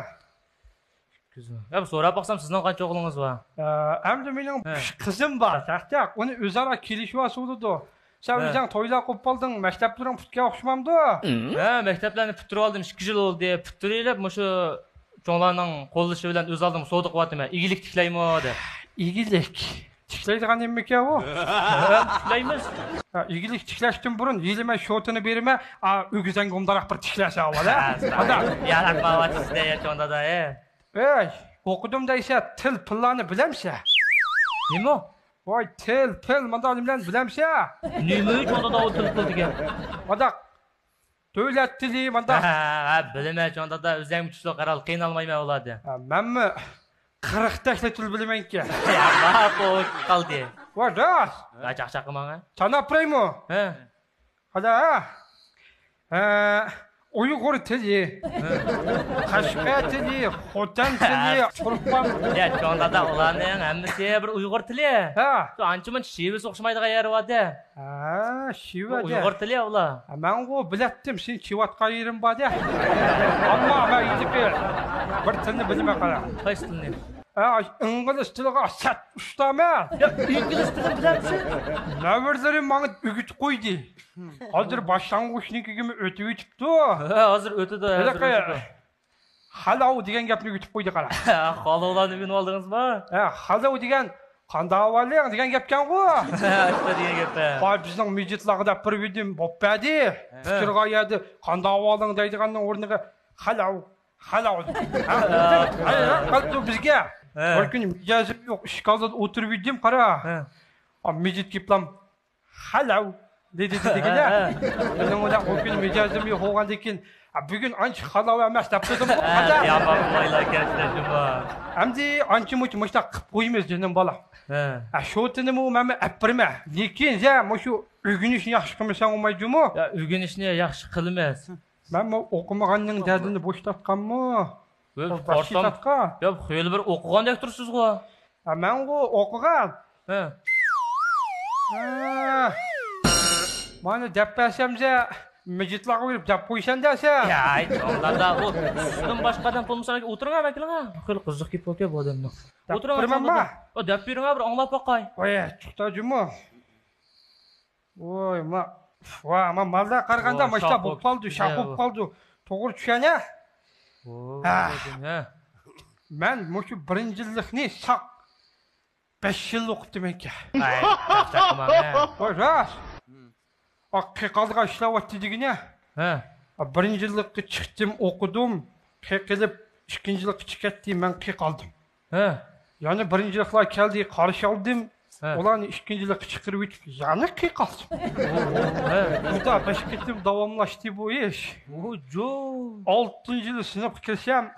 يا، بىر سوراپ باقسام، سىزنىڭ قانچە ئوغلىڭىز بار؟ ئە، ئەمدى مېنىڭ ھە. ئۈچ قىزىم بار، چاقچاق. ئۇنى ئۆزئارا كېلىشىۋالسا بولىدۇ. سەن ھە. ئۆزۈڭ تويلار قوپۇپ ئالدىڭ، مەكتەپلىرىڭ پۈتكەن ئوخشىمامدۇ؟ ھە، مەكتەپلەرنى پۈتتۈرۈۋالدىم، ئىككى يىل بولدى. پۈتتۈرۈۋېلىپ، مۇشۇ چوڭلارنىڭ قوللىشى بىلەن ئۆز ئالدىمغا سودا قىلىۋاتىمەن، ئىگىلىك تىكلەيمۇ دەپ. ئىگىلىك؟ تىكلەيدىغان نېمىمىكەن ئۇ؟ تىكلەيمىز. ھە، ئىگىلىك تىكلەشتىن بۇرۇن ھېلى مەن شوتىنى بېرىمەن، ئا، ئۆگزەڭگە ئومداراق بىر تىكلەسە ئاۋۋال، ھە؟ ھە، قانداق؟ ياراق ماۋاتىسىز دە، چوڭ دادا، ھە. ئەي، ئوقۇدۇم دەيسە، تىل پىللارنى بىلەمسە؟ نېمە؟ ۋاي، تىل، پىل، مانداق نېمىلەرنى بىلەمسە؟ نېمە چوڭ دادا ئۇ تىل، پىل دېگەن؟ مانداق دۆلەت تىلى، مانداق. ھە، ھە، ھە، بىلىمەن، چوڭ دادا، ئۆزەڭمۇ چۈشلۈك قارا، قىينالمايمەن ئۇلاردىن. ھە، مەنمۇ قىرىق تەكلىك تىل بىلىمەنكەن. يا، ماقۇل قالدى. ۋاي، راست. ھە، چاقچاق قىلماڭ، ھە. سانا ئاپىرايمۇ؟ ھە. قادا، ھە؟ ھە، ئۇيغۇر تىلى، قەشقەر تىلى، خوتەن تىلى، تۇرپان. يا، چوڭ دادا، ئۇلارنىڭ ھەممىسى بىر ئۇيغۇر تىلى. ھە. شۇ ئانچە مۇنچە شېۋىسى ئوخشىمايدىغان يەرى بار-دە. ھە، شېۋە دە. ئۇيغۇر تىلى ئۇلار. ھە، مەنغۇ بىلەتتىم، سېنى چېۋاتقان يېرىم بار-دە. ئەمما مەن ھېلىقى بىر تىلنى بىلىمەن، قارا. قايسى تىلنى؟ ھە، ئىنگلىز تىلىغا سەت ئۇستامەن. يا، ئىنگلىز تىلىنى بىلەمسىز؟ نەۋرىلىرىم ماڭا ئۆگىتىپ قويدى. ھازىر باشلانغۇچنىڭكىگىمۇ ئۆتۈۋېتىپتۇ. ھە، ھازىر ئۆتىدۇ، ھازىر ھېلىقى ئۆتىدۇ. خەلەۋ دېگەن گەپنى ئۆگىتىپ قويدى، قارا. خەلەۋلارنى ئۆگىنىۋالدىڭىزمۇ؟ ھە، خەلەۋ دېگەن قانداق ئەھۋالىڭ دېگەن گەپكەنغۇ. شۇنداق دېگەن گەپ، ھە. ۋاي، بىزنىڭ مىجىتلارغا دەپ بىر ۋىدىم بوپ بەردى. ھە. پىچىرغان يەردە قانداق ئەھۋالىڭ دەيدىغاننىڭ ئورنىغا خەلەۋ، خەلەۋ. ھە، ھە، ھە، قالىدۇ بىزگە. ھە. بىر كۈنى مىجەزىم يوق، ئىشىك ئالدىدا ئولتۇرۇپ ئىدىم، قارا. ھە. ئا، مىجىت كېپلام. خەلەۋ دېدى دېگىنە. ھە، ھە. مېنىڭ بىلەن ئۇ كۈنى مىجەزىم يوق بولغاندىن كېيىن، «ئا، بۈگۈن ئانچە خەلەۋ ئەمەس» دەپ تۇردۇم. ھە، يامان بالايلار كەلسىلەر جۇمۇ. ئەمدى ئانچە مۇنچە مۇشۇنداق قىلىپ قويىمىز، جېنىم بالا. ھە. ئا، شۇ تىنىمۇ مەنمۇ ئەپ بېرىمەن. لېكىن، يا، مۇشۇ ئۆگىنىشنى ياخشى قىلمىساڭ بولمايدۇ جۇمۇ. يا، ئۆگىنىشنى ياخشى قىلىمىز. مەنمۇ ئوقۇمىغاننىڭ دەردىنى بوشىتىۋاتقانمۇ؟ ۋە، باشقا قارىسام، تارتقا. يا، خېلى بىر ئوقۇغاندەك تۇرسىزغۇ. ھە، مەنغۇ ئوقۇغان. ھە. ھە. مانا دەپ بەرسەمزە، مىجىتلارغا بېرىپ دەپ قويسەن دەسە. يا، ئاي، چوڭ دادا، ئۇ سىزدىن باشقا ئادەم بولمىسا، ئولتۇرۇڭ، ۋەكىلىڭ. خېلى قىزىق گېپى بار بۇ ئادەمنىڭ. ئولتۇرۇڭ، دەپ بېرىمەنما؟ چوڭ دادا. ئۇ دەپ بېرىڭ، بىر ئاڭلاپ باقاي. ۋاي، توختا جۇمۇ. ۋوي، ما، ۋا، ما، ماللار قارىغاندا، ۋوي، ماشتا شاق بولۇپ قالدى، شاق بولۇپ قالدى. توغرا چۈشەنە. ھە. مەن مۇشۇ بىرىنچى يىللىقنى ساق بەش يىل ئوقۇپتىمەنكەن. ئاي، چاقچاق قىلماڭ، ھە. ۋوي، راست. ئا، قېقالدىغان ئىشلەۋاتتى دېگىنە. ھە. ئا، بىرىنچى يىللىققا چىقتىم، ئوقۇدۇم. قېقىلىپ، ئىككىنچى يىللىققا چىقەتتى، مەن قېقالدىم. ھە. يەنە بىرىنچى يىللىقلار كەلدى، قارشى ئالدىم. ھە. ئۇلارنى ئىككىنچى يىللىققا چىقىرىۋېتىپ، يەنە قېقالدىم. ھە. بۇدا بەش قېتىم داۋاملاشتى بۇ ئىش. ۋوجۇ. ئالتىنچى يىلى سىنىپقا كىرسەم،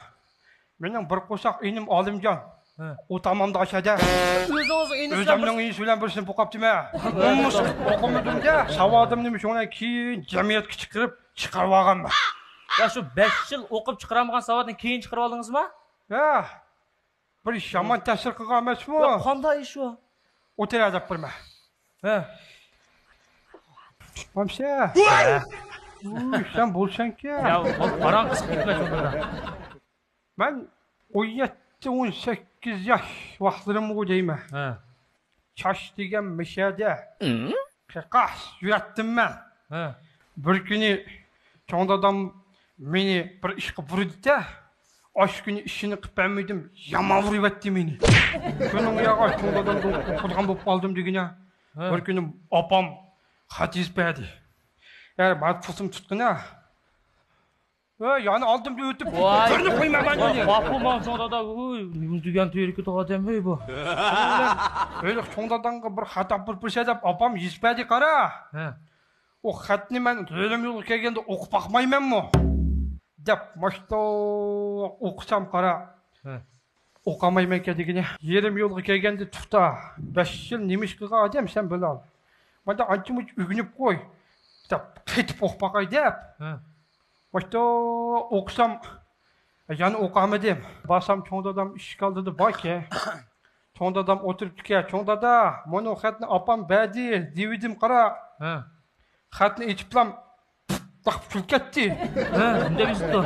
مېنىڭ بىر قورساق ئىنىم ئالىمجان. ھە. ئۇ تامامدا ئاشادا. ئۆزىڭىزنىڭ ئىنىسى بىلەن ئۆزۈمنىڭ ئىنىسى بىلەن بىر سىنىپتا ئوقۇپتىمەن. ھە. نومۇس قىلىپ ئوقۇمىدىم-دە، ساۋادىمنى شۇنىڭ كېيىن جەمئىيەتكە چىقىرىپ چىقىرىۋالغانمەن. يا، شۇ بەش يىل ئوقۇپ چىقىرالمىغان ساۋادنى كېيىن چىقىرىۋالدىڭىزمۇ؟ ھە. بىر يامان تەسىر قىلغان ئەمەسمۇ؟ يا، قانداق ئىش ئۇ؟ ئولتۇر دەپ بېرىمەن. ھە. تۇتمامسەن؟ ھە. ئۇي، سەن بولساڭكى. يا، بۇ پاراڭ قىسىپ كەتمە شۇنداق. مەن ئون يەتتە، ئون سەككىز ياش ۋاقىتلىرىمغۇ دەيمەن. ھە. چاچ دېگەن مىشەدە قېقاس يۈرەتتىم مەن. ھە. بىر كۈنى چوڭ دادام مېنى بىر ئىشقا بۇيرۇدى-دە، ئاشۇ كۈنى ئىشىنى قىلىپ بەرمىدىم، يامان ئۇرۇۋەتتى مېنى. شۇنىڭ ياغا چوڭ دادامدىن قورقىدىغان بولۇپ قالدىم دېگىنە. ھە. بىر كۈنى ئاپام خەت يېزىپ بەردى. يا، مانا پۇتۇم تۇتقىنا. ھە، يەنە ئالدىمدىن ئۆتۈپ، ۋاي. بىرنى قويمايمەن ۋاي، دېدى. قاپۇ ماڭ چوڭ دادا، ۋۇي، نېمە دېگەن تېرىكىدىغان ئادەم، ھەي، بۇ. ھېلىقى چوڭ داداڭغا بىر خەت ئاپىرىپ بېرىسەن دەپ ئاپام يېزىپ بەردى، قارا. ھە. ئۇ خەتنى مەن يېرىم يولغا كەلگەندە ئوقۇپ باقمايمەنمۇ؟ دەپ ماشتا ئوقۇسام، قارا. ھە. ئوقۇمايمەنكەن دېگىنى. يېرىم يولغا كەلگەندە، توختا، بەش يىل نېمە ئىش قىلغان ئادەم سەن، بىلال؟ مانا ئانچە مۇنچە ئۆگىنىپ قوي، دەپ، قېتىپ ئوقۇپ باقاي دەپ. ھە. ماشتا ئوقۇسام، يەنە ئوقۇمىدىم. بارسام، چوڭ دادام ئىشىك ئالدىدا باركەن. چوڭ دادام ئولتۇرۇپتىكەن. «چوڭ دادا، مانا خەتنى ئاپام بەردى» دېۋىدىم، قارا. ھە. خەتنى ئېچىپلام، تاق كۈلۈپ كەتتى. ھە، نېمە دەپ يېزىپتۇ؟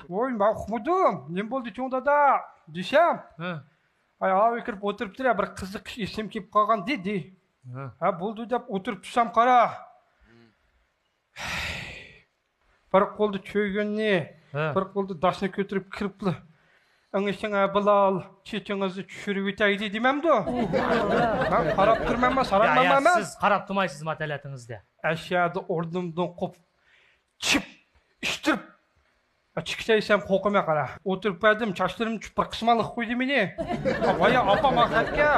ۋوي، مەن ئۇقمىدىم. «نېمە بولدى، چوڭ دادا؟» دېسەم، ھە. «ئاي، ئاۋۇ كىرىپ ئولتۇرۇپتۇ، بىر قىزىق ئىش ئېسىمگە كېلىپ قالغان» دېدى. ھە. ھە، بولدى دەپ ئولتۇرۇپ تۇرسام، قارا. بىر قولدا چۆگۈننى، ھە. بىر قولدا داسنى كۆتۈرۈپ كىرىپلا، «ئېڭىشىڭ ھە، بىلال، چېچىڭىزنى چۈشۈرۈۋېتەيلى» دېمەمدۇ؟ مەن قاراپ تۇرمەنما، يا، يا، ساراڭمەنما مەن؟ سىز قاراپ تۇرمايسىزما تەلەتىڭىزدە؟ ئەشەدە ئورنۇمدىن قوپۇپ، چىپ ئىشتىرىپ، چىقىشايسەم قوقۇمە قارا. ئولتۇرۇپ بەردىم، چاچلىرىمنى چۈپ بىر قىسمانلىق قويدى مېنى. ۋايا، ئاپام ئاخىرەتكە،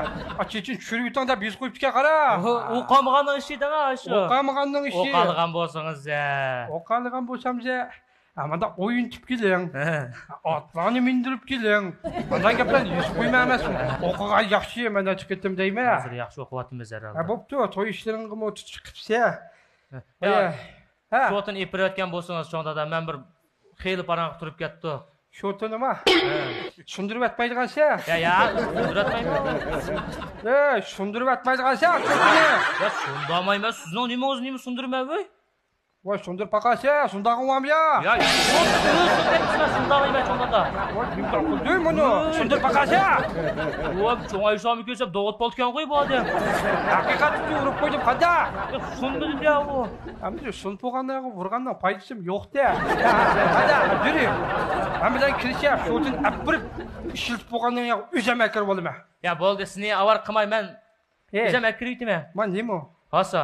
«چېچىنى چۈشۈرۈۋېتىڭ» دەپ يېزىپ قويۇپتىكەن، قارا. ئوقۇمىغاننىڭ ئىشى دەڭ، ئاشۇ. ئوقۇمىغاننىڭ ئىشى. ئوقالىغان بولسىڭىز، ھە. ئوقالىغان بولسام، ھە، مانداق ئوينىتىپ كېلىڭ. ھە. ئاتلارنى مىندۈرۈپ كېلىڭ. مانداق گەپلەرنى يېزىپ قويما ئەمەسمۇ؟ ئوقۇغان ياخشى، مەن نەچچە قېتىم دەيمەن. ھازىر ياخشى ئوقۇۋاتىمىز ھەرھالدا. ھە، بوپتۇ، توي ئىشلىرىڭغىمۇ تۇتۇش قىپسە. ھە. ھە. ھە. شوتىنى ئېلىپ بېرىۋەتكەن بولسىڭىز، چوڭ دادا، مەن بىر خېلى پاراڭغا تۇرۇپ كەتتۇق. شوتىنىما؟ ھە. سۇندۇرۇۋەتمەيدىغانسەن. يا، يا، سۇندۇرۇۋەتمەيمەن. ئەي، سۇندۇرۇۋەتمەيدىغانسەن شوتىنى. يا، سۇندۇرمايمەن، سىزنىڭ نېمىڭىز نېمە سۇندۇرىمەن، ۋەي؟ ۋاي، سۇندۇرۇپ باقايسەن، سۇندۇرغىنى بارمۇ يا؟ يا، يوق، سىز سۇندۇرۇپ باقمايمەن، چوڭ دادا. ۋاي، نېمە قىلدى مۇنى؟ سۇندۇرۇپ باقايسەن. ۋاي، چوڭ ئايسامنى كۆرسەم، داۋۇت پالتىكەن قوي بۇ ئادەم. ھەقىقەتنى ئۇرۇپ قويدۇم، قانداق؟ يا، سۇنمىدىم يا ئۇ. ئەمدى سۇنۇپ بولغاندىن ۋۇرغاننىڭ پايدىسىمۇ يوق-دە. قانداق، يۈرۈڭ. مەن بىلەن كىرىشە، شۇتىن ئەپپىرىپ ئىشلىتىپ بولغاندىن كېيىن ئۆزۈم ئەكىرىپ ئالىمەن. يا، بولدى، سېنى ئاۋارە قىلماي، مەن ئۆزۈم ئەكىرىۋېتىمەن. ما نېمە؟ ھاسا.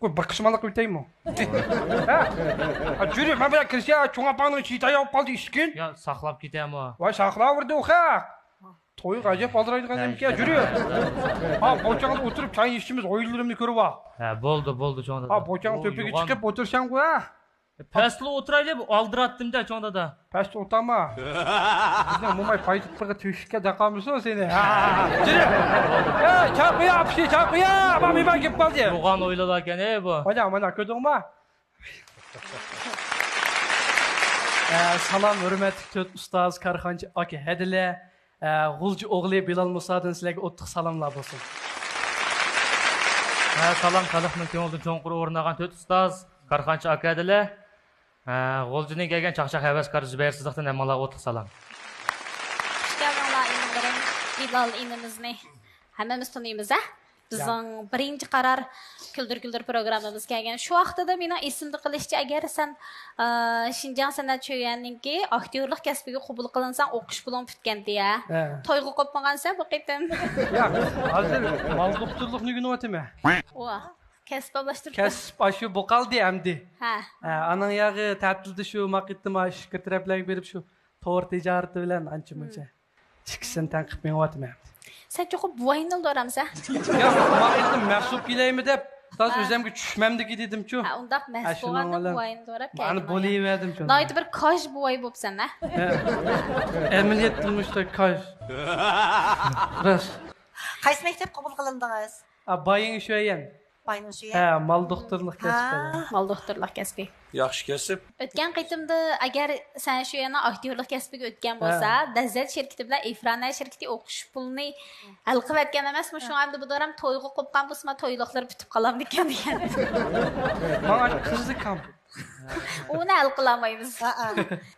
بۇ بىر قىسمانلىق ئۆتەيمۇ؟ ھە؟ يۈرۈڭ، مەن بىلەن كىرىشە، چوڭ ئاپاڭنىڭ چىتايى ئاپقالدى ئىشكىن. يا، ساقلاپ كېتەمۇ؟ ۋاي، ساقلاۋەردى ئۇ خەق. تويغا ئەجەب ئالدىرايدىغان نېمىكەن، يۈرۈڭ. ھا، بوچاڭدا ئولتۇرۇپ چاي ئىچىشىمىز، ئويۇنلىرىمنى كۆرۈۋال. ھە، بولدى، بولدى، چوڭ دادا. ھا، بوچاڭ تۆپىگە چىقىپ ئولتۇرساڭغۇ، ھە؟ پەستىلا ئولتۇرايلى، ئالدىراتتىم-دە، چوڭ دادا. پەستە ئولتۇرما. بىزنىڭ موماي پايتىپلىقى تۆشۈككە دەقالمىسۇن سېنى. ھا، يۈرۈڭ. ئەي، چاي قۇيە، ئاپىشى، چاي قۇيە. مانا مېھمان كېلىپ قالدى. يوغان ئويلىدىكەن، ئەي، بۇ. مانا، مانا، كۆردۈڭمۇ؟ ئە، سالام، ھۆرمەتلىك تۆت ئۇستاز، كارخانىچى ئاكا ھەدىلە، ئە، غۇلجا ئوغلى بىلال مۇسادىن سىلەرگە ئوتلۇق سالاملار بولسۇن. ھە، سالام، خەلقنىڭ كۆڭلىدىن چوڭقۇر ئورۇن ئالغان تۆت ئۇستاز، كارخانىچى ئاكا ھەدىلە. ھە، غۇلجىدىن كەلگەن چاقچاق ھەۋەسكار زۇبەيىر سىدىقتىن ھەممىڭلارغا ئوتلۇق سالام. خۇش كەلدىڭلار، ئىنىملىرىم. بىلال ئىنىمىزنى ھەممىمىز تونۇيمىز، ھە؟ بىزنىڭ بىرىنچى قارار كۈلدۈر كۈلدۈر پروگراممىمىز كەلگەن. شۇ ۋاقتىدا مېنىڭ ئېسىمدە قېلىشىچە، ئەگەر سەن، ئا، شىنجاڭ سەنئەت شۆيۈەنىڭكى ئاكتيورلۇق كەسپىگە قوبۇل قىلىنساڭ، ئوقۇش پۇلۇڭ پۈتكەنتى، ھە؟ ھە. تويغا قوپمىغانسەن بۇ قېتىم؟ ياق، ھازىر مال دوختۇرلۇقنى ئۆگىنىۋاتىمەن. ۋا، كەسىپ ئالماشتۇرۇپتۇ. كەسىپ ئاشۇ بولۇپ قالدى ئەمدى. ھە. ھە، ئانىڭ ياغى تەتىلدە شۇ ما قېتىم ئىشقا تەرەپلەرگە بېرىپ شۇ تور تىجارىتى بىلەن ئانچە مۇنچە. ئىككىسىنى تەڭ قىلىپ مېڭىۋاتىمەن. سەن چوقۇم بوۋاينىڭ دورامسەن؟ ياق، ما ئېيتتىم، مەس بولۇپ كېلەيمۇ دەپ، تاز ھە. ئۆزۈمگە چۈشمەمدىكى دېدىمچۇ. ھە، ئۇنداق مەس ئاشۇنىڭ بولغاندا بىلەن بوۋاينى دوراپ مانا كەلدىڭ. بولۇۋەردىمچۇ. ناھايىتى بىر كاج بوۋاي بوپسەن، ھە؟ ھە. ئەمەلىيەتتىن مۇشۇنداق كاج. راست. قايسى مەكتەپ قوبۇل قىلىندىڭىز؟ ئا، بايىڭ شۆيەن. بايىڭ شۆيەن. ھە، مال دوختۇرلۇق كەسپى. ھە. مال دوختۇرلۇق كەسپى. ياخشى كەسىپ. ئۆتكەن قېتىمدا ئەگەر سەن شۇ يەنە ئاكتيورلۇق كەسپىگە ئۆتكەن ھە. بولسا، لەززەت شىركىتى بىلەن ئېفرانە شىركىتى ئوقۇش پۇلىنى ھەل قىلىۋەتكەن ئەمەسمۇ؟ شۇڭا ئەمدى بۇ دورام تويغا قوپقان بولسىما، تويلۇقلىرى پۈتۈپ قالامدىكەن دېگەن. ماڭا قىزىق كام. ئۇنى ھەل قىلالمايمىز. ھە، ھە.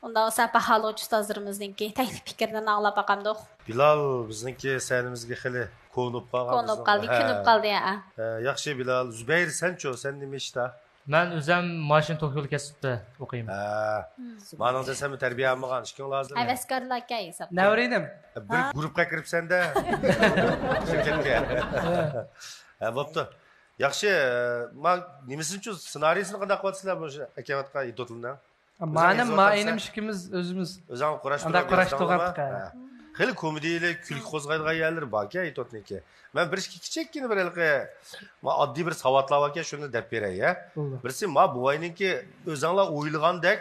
ئۇنداق بولسا، باھالىغۇچى ئۇستازلىرىمىزنىڭكى تەكلىپ پىكرىدىن ئاڭلاپ باقامدۇق. بىلال بىزنىڭكى سەھنىمىزگە خېلى كونۇپ قالغان كونۇپ بىزنىڭ. قالدى، ھە. كۆنۈپ قالدى، ھە. ھە، ياخشى، بىلال. زۇبەيىر، سەنچۇ؟ سەن نېمە ئىشتا؟ مەن ئۆزەم ماشىنا توك يولى كەسىپتە ئوقۇيمەن. ھە. مم. مانىڭ دېسەم تەربىيە ئالمىغان ئىككىڭلار ھازىر. ھەۋەسكارلاركەن ھېسابتا. نەۋرىنىم. بىر ھە؟ گۇرۇپپىغا كىرىپسەن-دە. شىركەتكە. ھە، بوپتۇ. ياخشى، ما نېمىسىنىچۇ، سېنارىيسىنى قانداق قىلىۋاتىسىلەر بۇ ئەكەۋاتقان ئېتوتلىرنىڭ؟ مانا ما ئىنىم ئىككىمىز ئۆزىمىز ئۆزۈڭ قۇراشتۇرۇپ قۇراشتۇرۇۋاتقان. ھە. خېلى كومېدىيىلىك، كۈلكە قوزغايدىغان يەرلىرى باركەن ئېتوتنىڭكى. مەن بىر ئىككى كىچىككىنە بىر ھېلىقى، ما ئاددىي بىر ساۋاتلار باركەن، شۇنى دەپ بېرەي، ھە. بولدى. بىرسى، ما بوۋاينىڭكى ئۆزۈڭلار ئويلىغاندەك،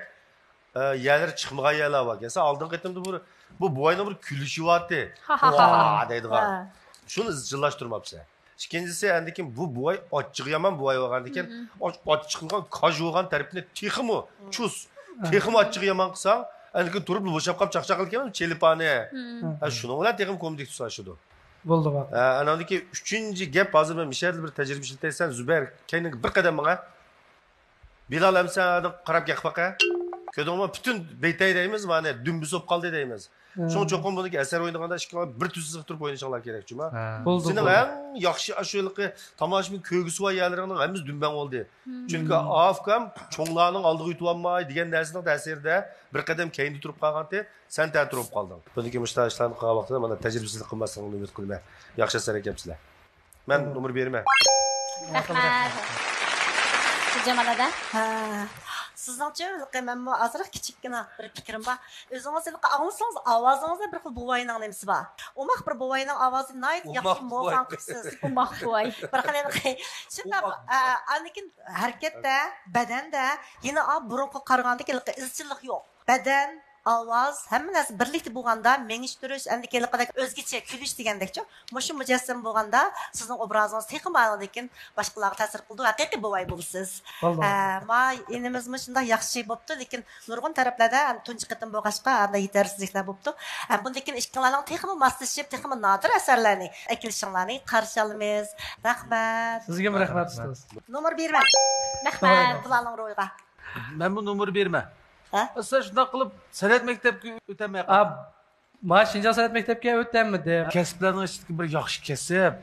ئە، يەرلىرى چىقمىغان يەرلەر باركەن. سەن ئالدىنقى قېتىمدا بىر، بۇ بوۋاينىڭ بىر كۈلۈشى بارتى. ھا، ھا، ھا. ۋا دەيدىغان. ھە. شۇنى ئىزچىللاشتۇرماپسەن. ئىككىنچىسى، ئەندىكىن بۇ بوۋاي ئاچچىقى يامان بوۋاي بولغاندىكىن، مم. ئاچ-، ئاچچىقلىغان كاج بولغان تەرىپىنى تېخىمۇ مم. چۇس، مم. تېخىمۇ ئاچچىقى يامان قىلساڭ، ئەندىكىن تۇرۇپ بوشاپ قاپ چاقچاق قىلىدىكەن چېلىپانى. مم. ھە، شۇنىڭ بىلەن تېخىمۇ كومېدىك تۇتۇشىدۇ. بولدى، بولدى. ھە، ئاناندىكى ئۈچىنچى گەپ، ھازىر مەن مىشەدىن بىر تەجرىبە ئىشلىتەي، سەن زۇبەيىر، كەينىڭگە بىر قەدەم ماڭە. بىلال، ئەمسە قاراپ گەپ باقە. كۆردۈڭمۇ؟ پۈتۈن بېتەي دەيمىز، مانا دۈمبىسى بولۇپ قالدى دەيمىز. ھە. شۇڭا چوقۇم بۇنىڭكى ئەسەر ئوينىغاندا ئىككىڭلار بىر تۈز سىزىق تۇرۇپ ئوينىشىڭلار كېرەك، جۇما. ھە. بولدى، سېنىڭ بولدى. ئەڭ ياخشى ئاشۇ ھېلىقى تاماشىبىن كۆرگۈسى بار يەرلىرىڭنىڭ ھەممىسى دۈمبەڭ بولدى. ھىم. چۈنكى ئاۋۇ ئۇكام چوڭلارنىڭ ئالدىغا ئۆتۈۋالماي دېگەن نەرسىنىڭ تەسىرىدە بىر قەدەم كەينىدە تۇرۇپ قالغانتى، سەن تەتۈر بولۇپ قالدىڭ. بۇنىڭكى مۇشۇنداق ئىشلارنى قىلغان ۋاقتىدا مانا تەجرىبىسىزلىك قىلماسلىقىڭنى ئۈمىد قىلىمەن. ياخشى ئەسەر ئەكەپسىلەر. مەن نومۇر بېرىمەن. رەھمەت. جامال ئادا. ھە. سىزنىڭچە، ھېلىقى مەنمۇ ئازراق كىچىككىنە بىر پىكرىم بار. ئۆزىڭىز ھېلىقى ئاڭلىسىڭىز، ئاۋازىڭىزدا بىر خىل بوۋاينىڭ نېمىسى بار. ئوماق بىر بوۋاينىڭ ئاۋازى ناھايىتى ياخشى بوۋاي. ئوماق بوۋاي. بىر خىل ھېلىقى. شۇنداق، ئوماق بوۋاي. ئە، ئاندىن كېيىن ھەرىكەتتە، بەدەندە يەنە، ئا، بۇرۇنقىغا قارىغاندىكىن ھېلىقى ئىزچىللىق يوق. بەدەن، ئاۋاز، ھەممە نەرسە بىرلىكتە بولغاندا، مېڭىشتۈرۈش، ئەمدىكى ھېلىقىدەك ئۆزگىچە كۈلۈش دېگەندەكچۇ، مۇشۇ مۇجەسسەم بولغاندا، سىزنىڭ ئوبرازىڭىز تېخىمۇ ئاندىن كېيىن باشقىلارغا تەسىر قىلىدۇ، ھەقىقىي بوۋاي بولىسىز. ئە، ما ئىنىمىزمۇ شۇنداق ياخشى بوپتۇ، لېكىن نۇرغۇن تەرەپلەردە، ھەم تۇنجى قېتىم بولغاچقا، ئانداق يېتەرسىزلىكلەر بوپتۇ. ھەم بۇندىن كېيىن ئىككىڭلارنىڭ تېخىمۇ ماسلىشىپ، تېخىمۇ نادىر ئەسەرلەرنى ئەكېلىشىڭلارنى قارشى ئالىمىز. رەھمەت. سىزگىمۇ رەھمەت، ئۇستاز. نومۇر بېرىمەن. رەھمەت. بۇلارنىڭ روھىغا. مەنمۇ نومۇر بېرىمەن. ھە؟ سەن شۇنداق قىلىپ سەنئەت مەكتەپكە ئۆتەلمەي قالدىڭ. ما شىنجاڭ سەنئەت مەكتەپكە ئۆتەلمىدىم. كەسىپلەرنىڭ ئىچىدىكى بىر ياخشى كەسىپ.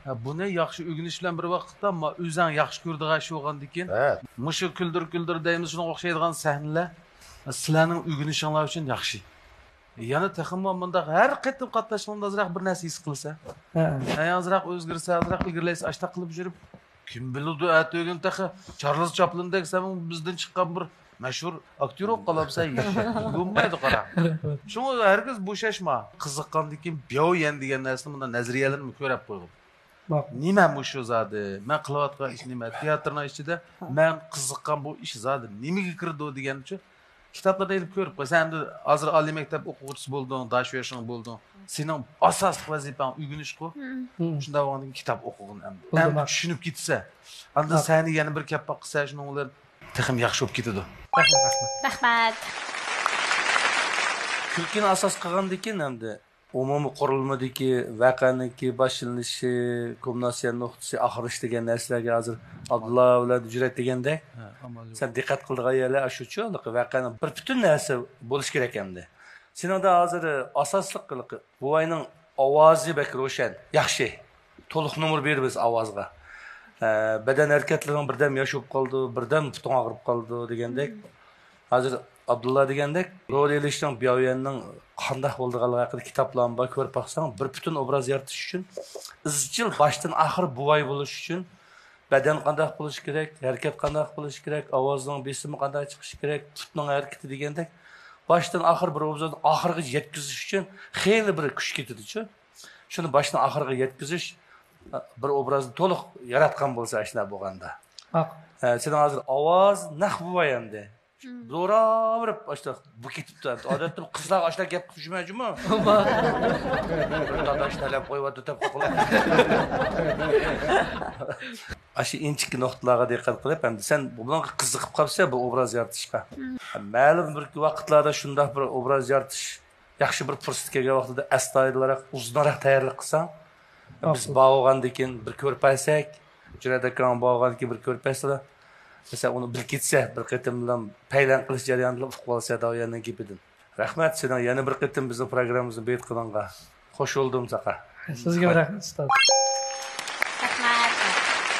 ھە، بۇنى ياخشى ئۆگىنىش بىلەن بىر ۋاقىتتا، ما ئۆزۈڭ ياخشى كۆرىدىغان ئىش بولغاندىكىن، ھە، مۇشۇ كۈلدۈر كۈلدۈر دەيمىز، شۇنىڭغا ئوخشايدىغان سەھنىلەر سىلەرنىڭ ئۆگىنىشىڭلار ئۈچۈن ياخشى. يەنە تېخىمۇ مۇنداق ھەر قېتىم قاتناشقىنىڭدا ئازراق بىر نەرسە ھېس قىلىسەن. ھە. ھە، ئازراق ئۆزگىرىسە، ئازراق ئىلگىرىلەيسە، ئاشتاق قىلىپ يۈرۈپ، كىم بىلىدۇ، ئەتىگۈن تېخى چارلىز چاپلىندەك سەن بىزدىن چىققان بىر مەشھۇر ئاكتيور بولۇپ قالامسەن، بولمايدۇ، قارا. شۇڭا ھەرگىز بوشاشما. قىزىققاندىن كېيىن بياۋيەن دېگەن نەرسىنى، مۇنداق نەزەرىيەلەرنى كۆرۈپ قويغىن. نېمە مۇشۇ زادى؟ مەن قىلىۋاتقان ئىش نېمە؟ تىياتىرنىڭ ئىچىدە مەن قىزىققان بۇ ئىش زادى نېمىگە كىرىدۇ دېگەنچۇ، كىتابلاردا ئېلىپ كۆرۈپ قويسەن، ئەمدى ھازىر ئالىي مەكتەپ ئوقۇغۇچىسى بولدۇڭ، داشۆشىڭ بولدۇڭ. سېنىڭ ئاساسلىق ۋەزىپەڭ ئۆگىنىشقۇ. شۇنداق بولغاندىكىن كىتاب ئوقۇغىن ئەمدى. ئەمدى چۈشىنىپ كېتىسەن. ئاندىن سەھنىگە يەنە بىر كەپ باققىسەن، شۇنىڭ بىلەن تېخىمۇ ياخشى بولۇپ كېتىدۇ. رەھمەت. كۈلكىنى ئاساس قىلغاندىكىن ئەمدى ئومۇمىي قۇرۇلمىدىكى ۋەقەنىڭكى باشلىنىشى، كۇلمىناتسىيە نۇقتىسى، ئاخىرلىشى دېگەن نەرسىلەرگە ھازىر ئابدۇللا بىلەن ھۆجرەت دېگەندەك، سەن دىققەت قىلىدىغان يەرلەر ئاشۇچۇ، ۋەقەنىڭ بىر پۈتۈن نەرسە بولۇشى كېرەك ئەمدى. سېنىڭدە ھازىر ئاساسلىق بوۋاينىڭ ئاۋازى بەك روشەن، ياخشى. تولۇق نومۇر بېرىمىز ئاۋازغا. ئە، بەدەن ھەرىكەتلىرىڭ بىردەم ياش بولۇپ قالىدۇ، بىردەم پۇتۇڭ ئاغرىپ قالىدۇ دېگەندەك. ھازىر ئابدۇللا دېگەندەك، رول ئېلىشنىڭ، بياۋيەننىڭ قانداق بولىدىغانلىقى ھەققىدە كىتابلارمۇ بار، كۆرۈپ باقساڭ، بىر پۈتۈن ئوبراز يارىتىش ئۈچۈن ئىزچىل باشتىن ئاخىر بوۋاي بولۇش ئۈچۈن بەدەن قانداق بولۇشى كېرەك، ھەرىكەت قانداق بولۇشى كېرەك، ئاۋازنىڭ بېسىمى قانداق چىقىشى كېرەك، پۇتنىڭ ھەرىكىتى دېگەندەك، باشتىن ئاخىر بىر ئوبزورنى ئاخىرىغىچە يەتكۈزۈش ئۈچۈن خېلى بىر كۈچ كېتىدۇچۇ. شۇنى باشتىن ئاخىرىغا يەتكۈزۈش، بىر ئوبرازنى تولۇق ياراتقان بولسا، ئاشۇنداق بولغاندا. ھە، سېنىڭ ھازىر ئاۋاز نەق بوۋاي ئەمدى. زوراۋۇرۇپ ئاشۇنداق بۇ كېتىپتۇ. ئادەتتە قىزلارغا ئاشۇنداق گەپ قىلىپ يۈرمەيدىمۇ؟ داداش تەلەپ قويۇۋاتىدۇ دەپ قويۇپ. ئاشۇ ئىنچىكە نۇقتىلارغا دىققەت قىلىپ، ئەمدى سەن بۇنىڭغا قىزىقىپ قاپسەن، بۇ ئوبراز يارىتىشقا. مەلۇم بىر ۋاقىتلاردا شۇنداق بىر ئوبراز يارىتىش، ياخشى بىر پۇرسەت كەلگەن ۋاقتىدا ئەستايىدىلراق، ئۇزۇنراق تەييارلىق قىلساڭ، بىز بار بولغاندىن كېيىن بىر كۆرۈپ بەرسەك، جۈنەيد ئاكاڭ بار بولغاندىن كېيىن بىر كۆرۈپ بەرسىلە، مەسىلەن، ئۇنى بىلىپ كەتسە، بىر قېتىملا پەيلەن قىلىش جەريانىدا ئۇقۇپ قالسا داۋيەننىڭ گېپىدىن. رەھمەت سېنىڭ يەنە بىر قېتىم بىزنىڭ پروگراممىمىزنى بېيىتقىنىڭغا. خوش بولدۇم ساقا. سىزگىمۇ رەھمەت، ئۇستاز. رەھمەت.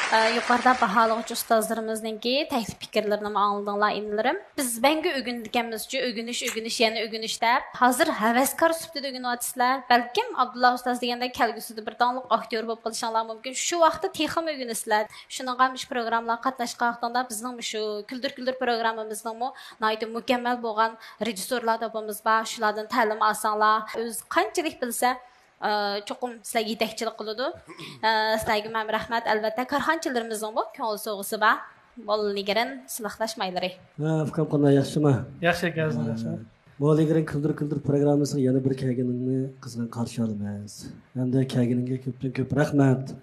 ئە، يۇقىرىدا باھالىغۇچى ئۇستازلىرىمىزنىڭكى تەكلىپ پىكىرلىرىنىمۇ ئاڭلىدىڭلار، ئىنىلىرىم. بىز مەڭگۈ ئۆگىنىدىكەنمىزچۇ، ئۆگىنىش، ئۆگىنىش، يەنە ئۆگىنىش دەپ. ھازىر ھەۋەسكار سۈپىتىدە ئۆگىنىۋاتىسىلەر. بەلكىم ئابدۇللا ئۇستاز دېگەندەك كەلگۈسىدە بىر داڭلىق ئاكتيور بولۇپ قېلىشىڭلار مۇمكىن. شۇ ۋاقىتتا تېخىمۇ ئۆگىنىسىلەر. شۇنىڭغا مۇشۇ پروگراممىلارغا قاتناشقان ۋاقتىڭدا بىزنىڭ مۇشۇ كۈلدۈر كۈلدۈر پروگراممىمىزنىڭمۇ ناھايىتى مۇكەممەل بولغان رېژىسسورلار توپىمىز بار، شۇلاردىن تەلىم ئالساڭلار، ئۆزى قانچىلىك بىلسە، ئە، چوقۇم سىلەرگە يېتەكچىلىك قىلىدۇ. ئە، سىلەرگىمۇ ھەم رەھمەت. ئەلۋەتتە، كارخانىچىلىرىمىزنىڭمۇ كۆڭۈل سوۋغىسى بار. موللىگىرىن سىلىقلاش مايلىرى. ھە، ئۇكام، قانداق، ياخشىمۇ؟ ياخشى ئىكەنسىز، ياخشى. موللىگىرىن كۈلدۈر كۈلدۈر پروگراممىسىغا يەنە بىر كەلگىنىڭنى قىزغىن قارشى ئالىمىز. ھەمدە كەلگىنىڭگە كۆپتىن كۆپ رەھمەت.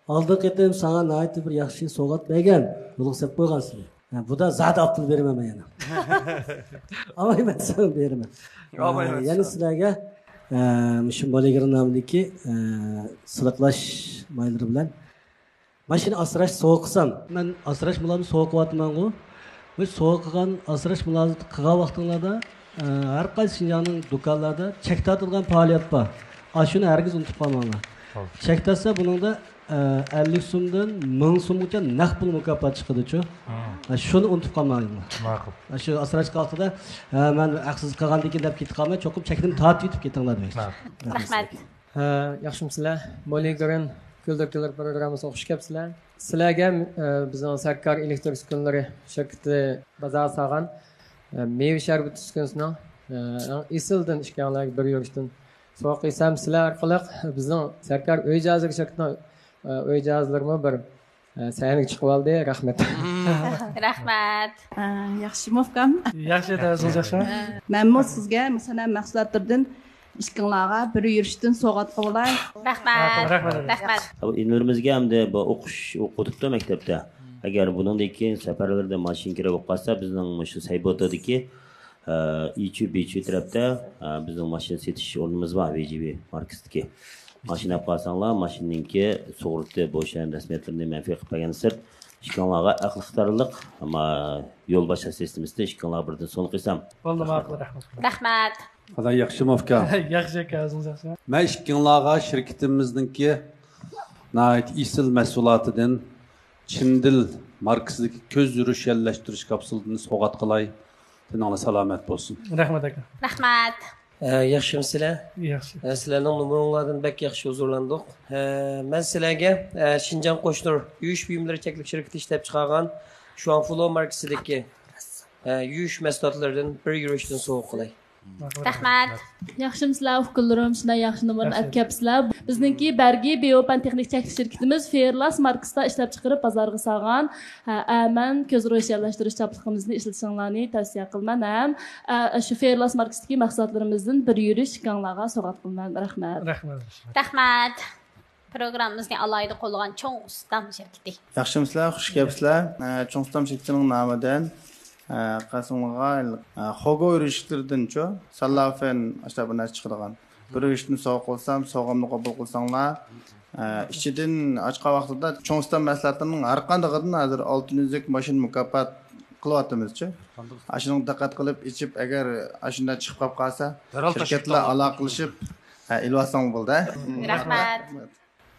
ئالدىنقى قېتىم ساڭا ناھايىتى بىر ياخشى سوۋغات بەرگەن، يولغا سېلىپ قويغانسىلەر. ھە، بۇدا زادى ئاپتىل بېرىمەن مەن يەنە. ئالمايمەن دېسەڭ بېرىمەن. ئالمايمەن ھە، يەنە دېسەڭ. سىلەرگە، ھە، مۇشۇ موللىگىرىن نامىدىكى، ھە، سىلىقلاش مايلىرى بىلەن ماشىنا ئاسراش سوۋغا قىلسام. مەن ئاسراش مۇلازىمىتى سوۋغا قىلىۋاتىمەنغۇ. بۇ سوۋغا قىلغان ئاسراش مۇلازىمىتى قىلغان ۋاقتىڭلاردا، ئە، ھەر قايسى شىنجاڭنىڭ دۇكانلاردا چەك تارتىدىغان پائالىيەت بار. ئاشۇنى ھەرگىز ئۇنتۇپ قالماڭلار. چەك تارتسا بۇنىڭدا، ئە، ئەللىك سومدىن مىڭ سومغىچە نەق پۇل مۇكاپات چىقىدىچۇ. ھە، شۇنى ئۇنتۇپ قالماڭلار. ماقۇل. شۇ ئاسراش ۋاقتىدا، ھە، مەن ھەقسىز قىلغاندىكىن دەپ كېتىپ قالماي، چوقۇم چەكتىن تارتىپ يېتىپ كېتىڭلار دېمەكچى. ماقۇل. رەھمەت. ھە، ياخشىمۇسىلەر؟ موللىگىرىن كۈلدۈر كۈلدۈر پروگراممىسىغا خۇش كەپسىلەر. سىلەرگە، ئە، بىزنىڭ سەركار ئېلېكتر ئۈسكۈنىلىرى شىركىتى بازارغا سالغان، ئە، مېۋە شەربىتى ئۈسكۈنىسىنىڭ، ئە، ئەڭ ئېسىلىدىن ئىككىڭلارگە بىر يۈرۈشتىن سوۋغا قىلسام، سىلەر ئارقىلىق بىزنىڭ سەركار ئۆي جاھازلىرى شىركىتىنىڭ، ئە، ئۆي جاھازلىرىمۇ بىر سەھنىگە چىقىۋالدى. رەھمەت. رەھمەت. ئە، ياخشىمۇ ئۇكام؟ ياخشى، ئۆزىڭىز ياخشىمۇ؟ مەنمۇ سىزگە مۇسانە مەھسۇلاتلىرىدىن ئىككىڭلارغا بىر يۈرۈشتىن سوۋغات قىلىۋالاي. رەھمەت. رەھمەت. رەھمەت. ئىنىلىرىمىزگە ئەمدى بۇ ئوقۇش ئوقۇتۇپتۇ مەكتەپتە. ئەگەر بۇنىڭدىن كېيىن سەپەرلىرىدە ماشىنا كېرەك بولۇپ قالسا، بىزنىڭ مۇشۇ سەيبوتادىكى، ئە، ئىچۈ بىچۈ تەرەپتە، ئە، بىزنىڭ ماشىنا سېتىش ئورنىمىز بار، ۋىجىۋى ماركىسىدىكى. ماشىنا ئېلىپ قالساڭلار، ماشىنىنىڭكى سۇغۇرتى، بوشەن رەسمىيەتلىرىنى مەن قىلىپ بەرگەن سىرت، ئىككىڭلارغا ئەقلىق تارلىق، ئەمما يول باشلاش سىستېمىسىدە ئىككىڭلارغا بىردىن سونا قىلسام. بولدى، ماقۇل، رەھمەت. رەھمەت. قالاي، ياخشىمۇ ئۇكا؟ ياخشى ئۇكا، ئۆزىڭىز ياخشىمۇ؟ مەن ئىككىڭلارغا شىركىتىمىزنىڭكى ناھايىتى ئېسىل مەھسۇلاتىدىن، چىندىل ماركىسىدىكى كۆز يورۇش يەللەشتۈرۈش كاپسۇلىدىن سوۋغات قىلاي. تېنىڭلار سالامەت بولسۇن. رەھمەت ئاكا. رەھمەت. ئە، ياخشىمۇسىلەر؟ ياخشى. ئە، سىلەرنىڭ نومۇرۇڭلاردىن بەك ياخشى ھۇزۇرلاندۇق. ئە، مەن سىلەرگە، ئە، شىنجاڭ قوشنۇر يۇيۇش بۇيۇملىرى چەكلىك شىركىتى ئىشلەپچىقارغان شۇاڭفۇلو ماركىسىدىكى، ئە، يۇيۇش مەھسۇلاتلىرىدىن بىر يۈرۈشتىن سوۋغا قىلاي. رەھمەت. ياخشىمۇسىلەر ئۇكىلىرىم؟ شۇنداق ياخشى نومۇرنى ئەپ كەپسىلەر. بىزنىڭكى بەرگى بىيو پەن تېخنىك چەكلىك شىركىتىمىز فېرلاس ماركىسىدا ئىشلەپچىقىرىپ بازارغا سالغان، ئە، ئەمەن كۆز روشەنلەشتۈرۈش چاپلىقىمىزنى ئىشلىتىشىڭلارنى تەۋسىيە قىلىمەن ھەم، ئە، شۇ فېرلاس ماركىسىدىكى مەھسۇلاتلىرىمىزدىن بىر يۈرۈش ئىككىڭلارغا سوۋغات قىلىمەن. رەھمەت. رەھمەت. رەھمەت. پروگراممىمىزنى ئالاھىدە قوللىغان چوڭ ئۇستام شىركىتى. ياخشىمۇسىلەر، خۇش كەپسىلەر. ئە، چوڭ ئۇستام شىركىتىنىڭ نامىدىن، ئە، قاسىمغا، ئە، خوگو يۈرۈشلىرىدىنچۇ، ساللافېن ئاشتا بىر نەرسە چىقىدىغان. بىر يۈرۈشتىن سوۋغا قىلسام، سوۋغامنى قوبۇل قىلساڭلار. ئە، ئىچىدىن ئاچقان ۋاقتىدا چوڭ ئۇستام مەھسۇلاتلىرىنىڭ ھەر قاندىقىدىن ھازىر ئالتە يۈزلۈك ماشىنا مۇكاپات قىلىۋاتىمىزچۇ. ئاشۇنىڭغا دىققەت قىلىپ ئىچىپ، ئەگەر ئاشۇنداق چىقىپ قاپ قالسا، شىركەت بىلەن ئالاقىلىشىپ، ئە، ئېلىۋالساڭ بولدى. رەھمەت.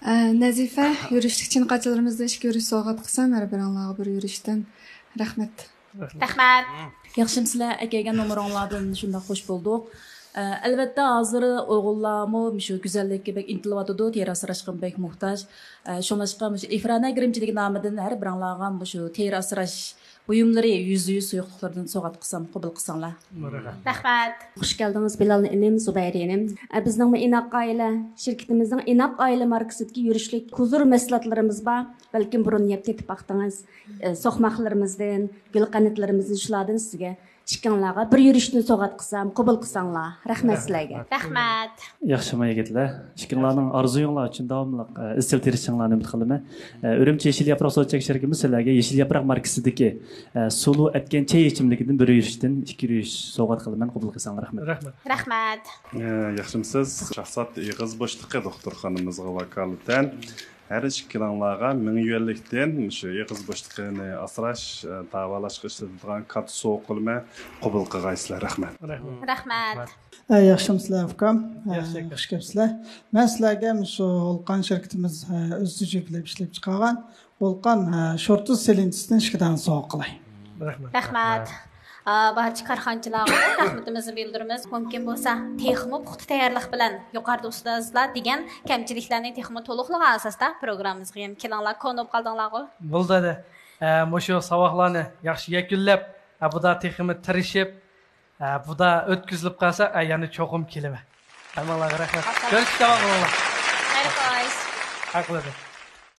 ئە، نەزىفە، يۈرۈشلۈك چىن قاچىلىرىمىزدا ئىككى يۈرۈش سوۋغات قىلسام، ھەر بىرىڭلارغا بىر يۈرۈشتىن. رەھمەت. رەھمەت. ياخشىمۇسىلەر؟ ئەكەلگەن نومۇرۇڭلاردىن شۇنداق خوش بولدۇق. ئە، ئەلۋەتتە، ھازىر ئوغۇللارمۇ مۇشۇ گۈزەللىككە بەك ئىنتىلىۋاتىدۇ، تېرە ئاسراشقىمۇ بەك موھتاج. ئە، شۇڭلاشقا مۇشۇ ئىفرانە گىرىمچىلىكى نامىدىن ھەر بىرىڭلارغا مۇشۇ تېرە ئاسراش بۇيۇملىرى يۈزدە يۈز سۇيۇقلۇقلىرىدىن سوۋغات قىلسام قوبۇل قىلساڭلار. رەھمەت. خۇش كەلدىڭىز بىلال ئىنىم، زۇبەيرە ئىنىم. ئە، بىزنىڭمۇ ئىناق ئائىلە شىركىتىمىزنىڭ ئىناق ئائىلە ماركىسىدىكى يۈرۈشلۈك ھۇزۇر مەھسۇلاتلىرىمىز بار. بەلكىم بۇرۇن يەپ تېتىپ باقتىڭىز. ئە، سوقماقلىرىمىزدىن، گۈل قەنتلىرىمىزدىن شۇلاردىن سىزگە ئىككىڭلارغا بىر يۈرۈشتىن سوۋغات قىلسام، قوبۇل قىلساڭلار. رەھمەت سىلەرگە. رەھمەت. ياخشىمۇ يىگىتلەر؟ ئىككىڭلارنىڭ ئارزۇيۇڭلار ئۈچۈن داۋاملىق، ئە، ئىزچىل تىرىشىشىڭلارنى ئۈمىد قىلىمەن. ئە، ئۈرۈمچى يېشىل ياپراق سودا چەك شىركىتىمىز سىلەرگە يېشىل ياپراق ماركىسىدىكى، ئە، سۇلۇ ئەتكەن چاي ئىچىملىكىدىن بىر يۈرۈشتىن ئىككى يۈرۈش سوۋغات قىلىمەن، قوبۇل قىلساڭلار. رەھمەت. رەھمەت. رەھمەت. ئە، ياخشىمۇسىز؟ شاھزات ئېغىز بوشلۇقى دوختۇرخانىمىزغا ۋاكالىتەن ھەر ئىككىلىڭلارغا مىڭ يۈەنلىكتىن مۇشۇ ئېغىز بوشلۇقىنى ئاسراش، ئە، داۋالاشقا ئىشلىتىدىغان كارتا سوۋغا قىلىمەن، قوبۇل قىلغايسىلەر. رەھمەت. رەھمەت. ئە، ياخشىمۇسىلەر ئۇكام؟ ئە، ياخشى ئاكا. خۇش كەپسىلەر. مەن سىلەرگە مۇشۇ ۋولقان شىركىتىمىز، ئە، ئۆز تەجرىبىلىرى ئىشلەپ چىقارغان ۋولقان، ئە، شورتۇز سېلىنچىسىدىن ئىككى دانە سوۋغا قىلاي. رەھمەت. رەھمەت. ئا، بارچە كارخانىچىلارغا رەھمىتىمىزنى بىلدۈرىمىز. مۇمكىن بولسا، تېخىمۇ پۇختا تەييارلىق بىلەن يۇقىرىدا ئۇستازلار دېگەن كەمچىلىكلەرنى تېخىمۇ تولۇقلىغان ئاساستا پروگراممىمىزغا يەنە كېلىڭلار، كونا بولۇپ قالدىڭلارغۇ. بولدى، ھەدە. ئە، مۇشۇ ساۋاقلارنى ياخشى يەكۈنلەپ، ئە، بۇدا تېخىمۇ تىرىشىپ، ئە، بۇدا ئۆتكۈزۈلۈپ قالسا، ئە، يەنە چوقۇم كېلىمەن. ھەممىڭلارغا رەھمەت. كۆرۈشكىچە ئامان بولۇڭلار. خەير خوش. ھەق بولدى.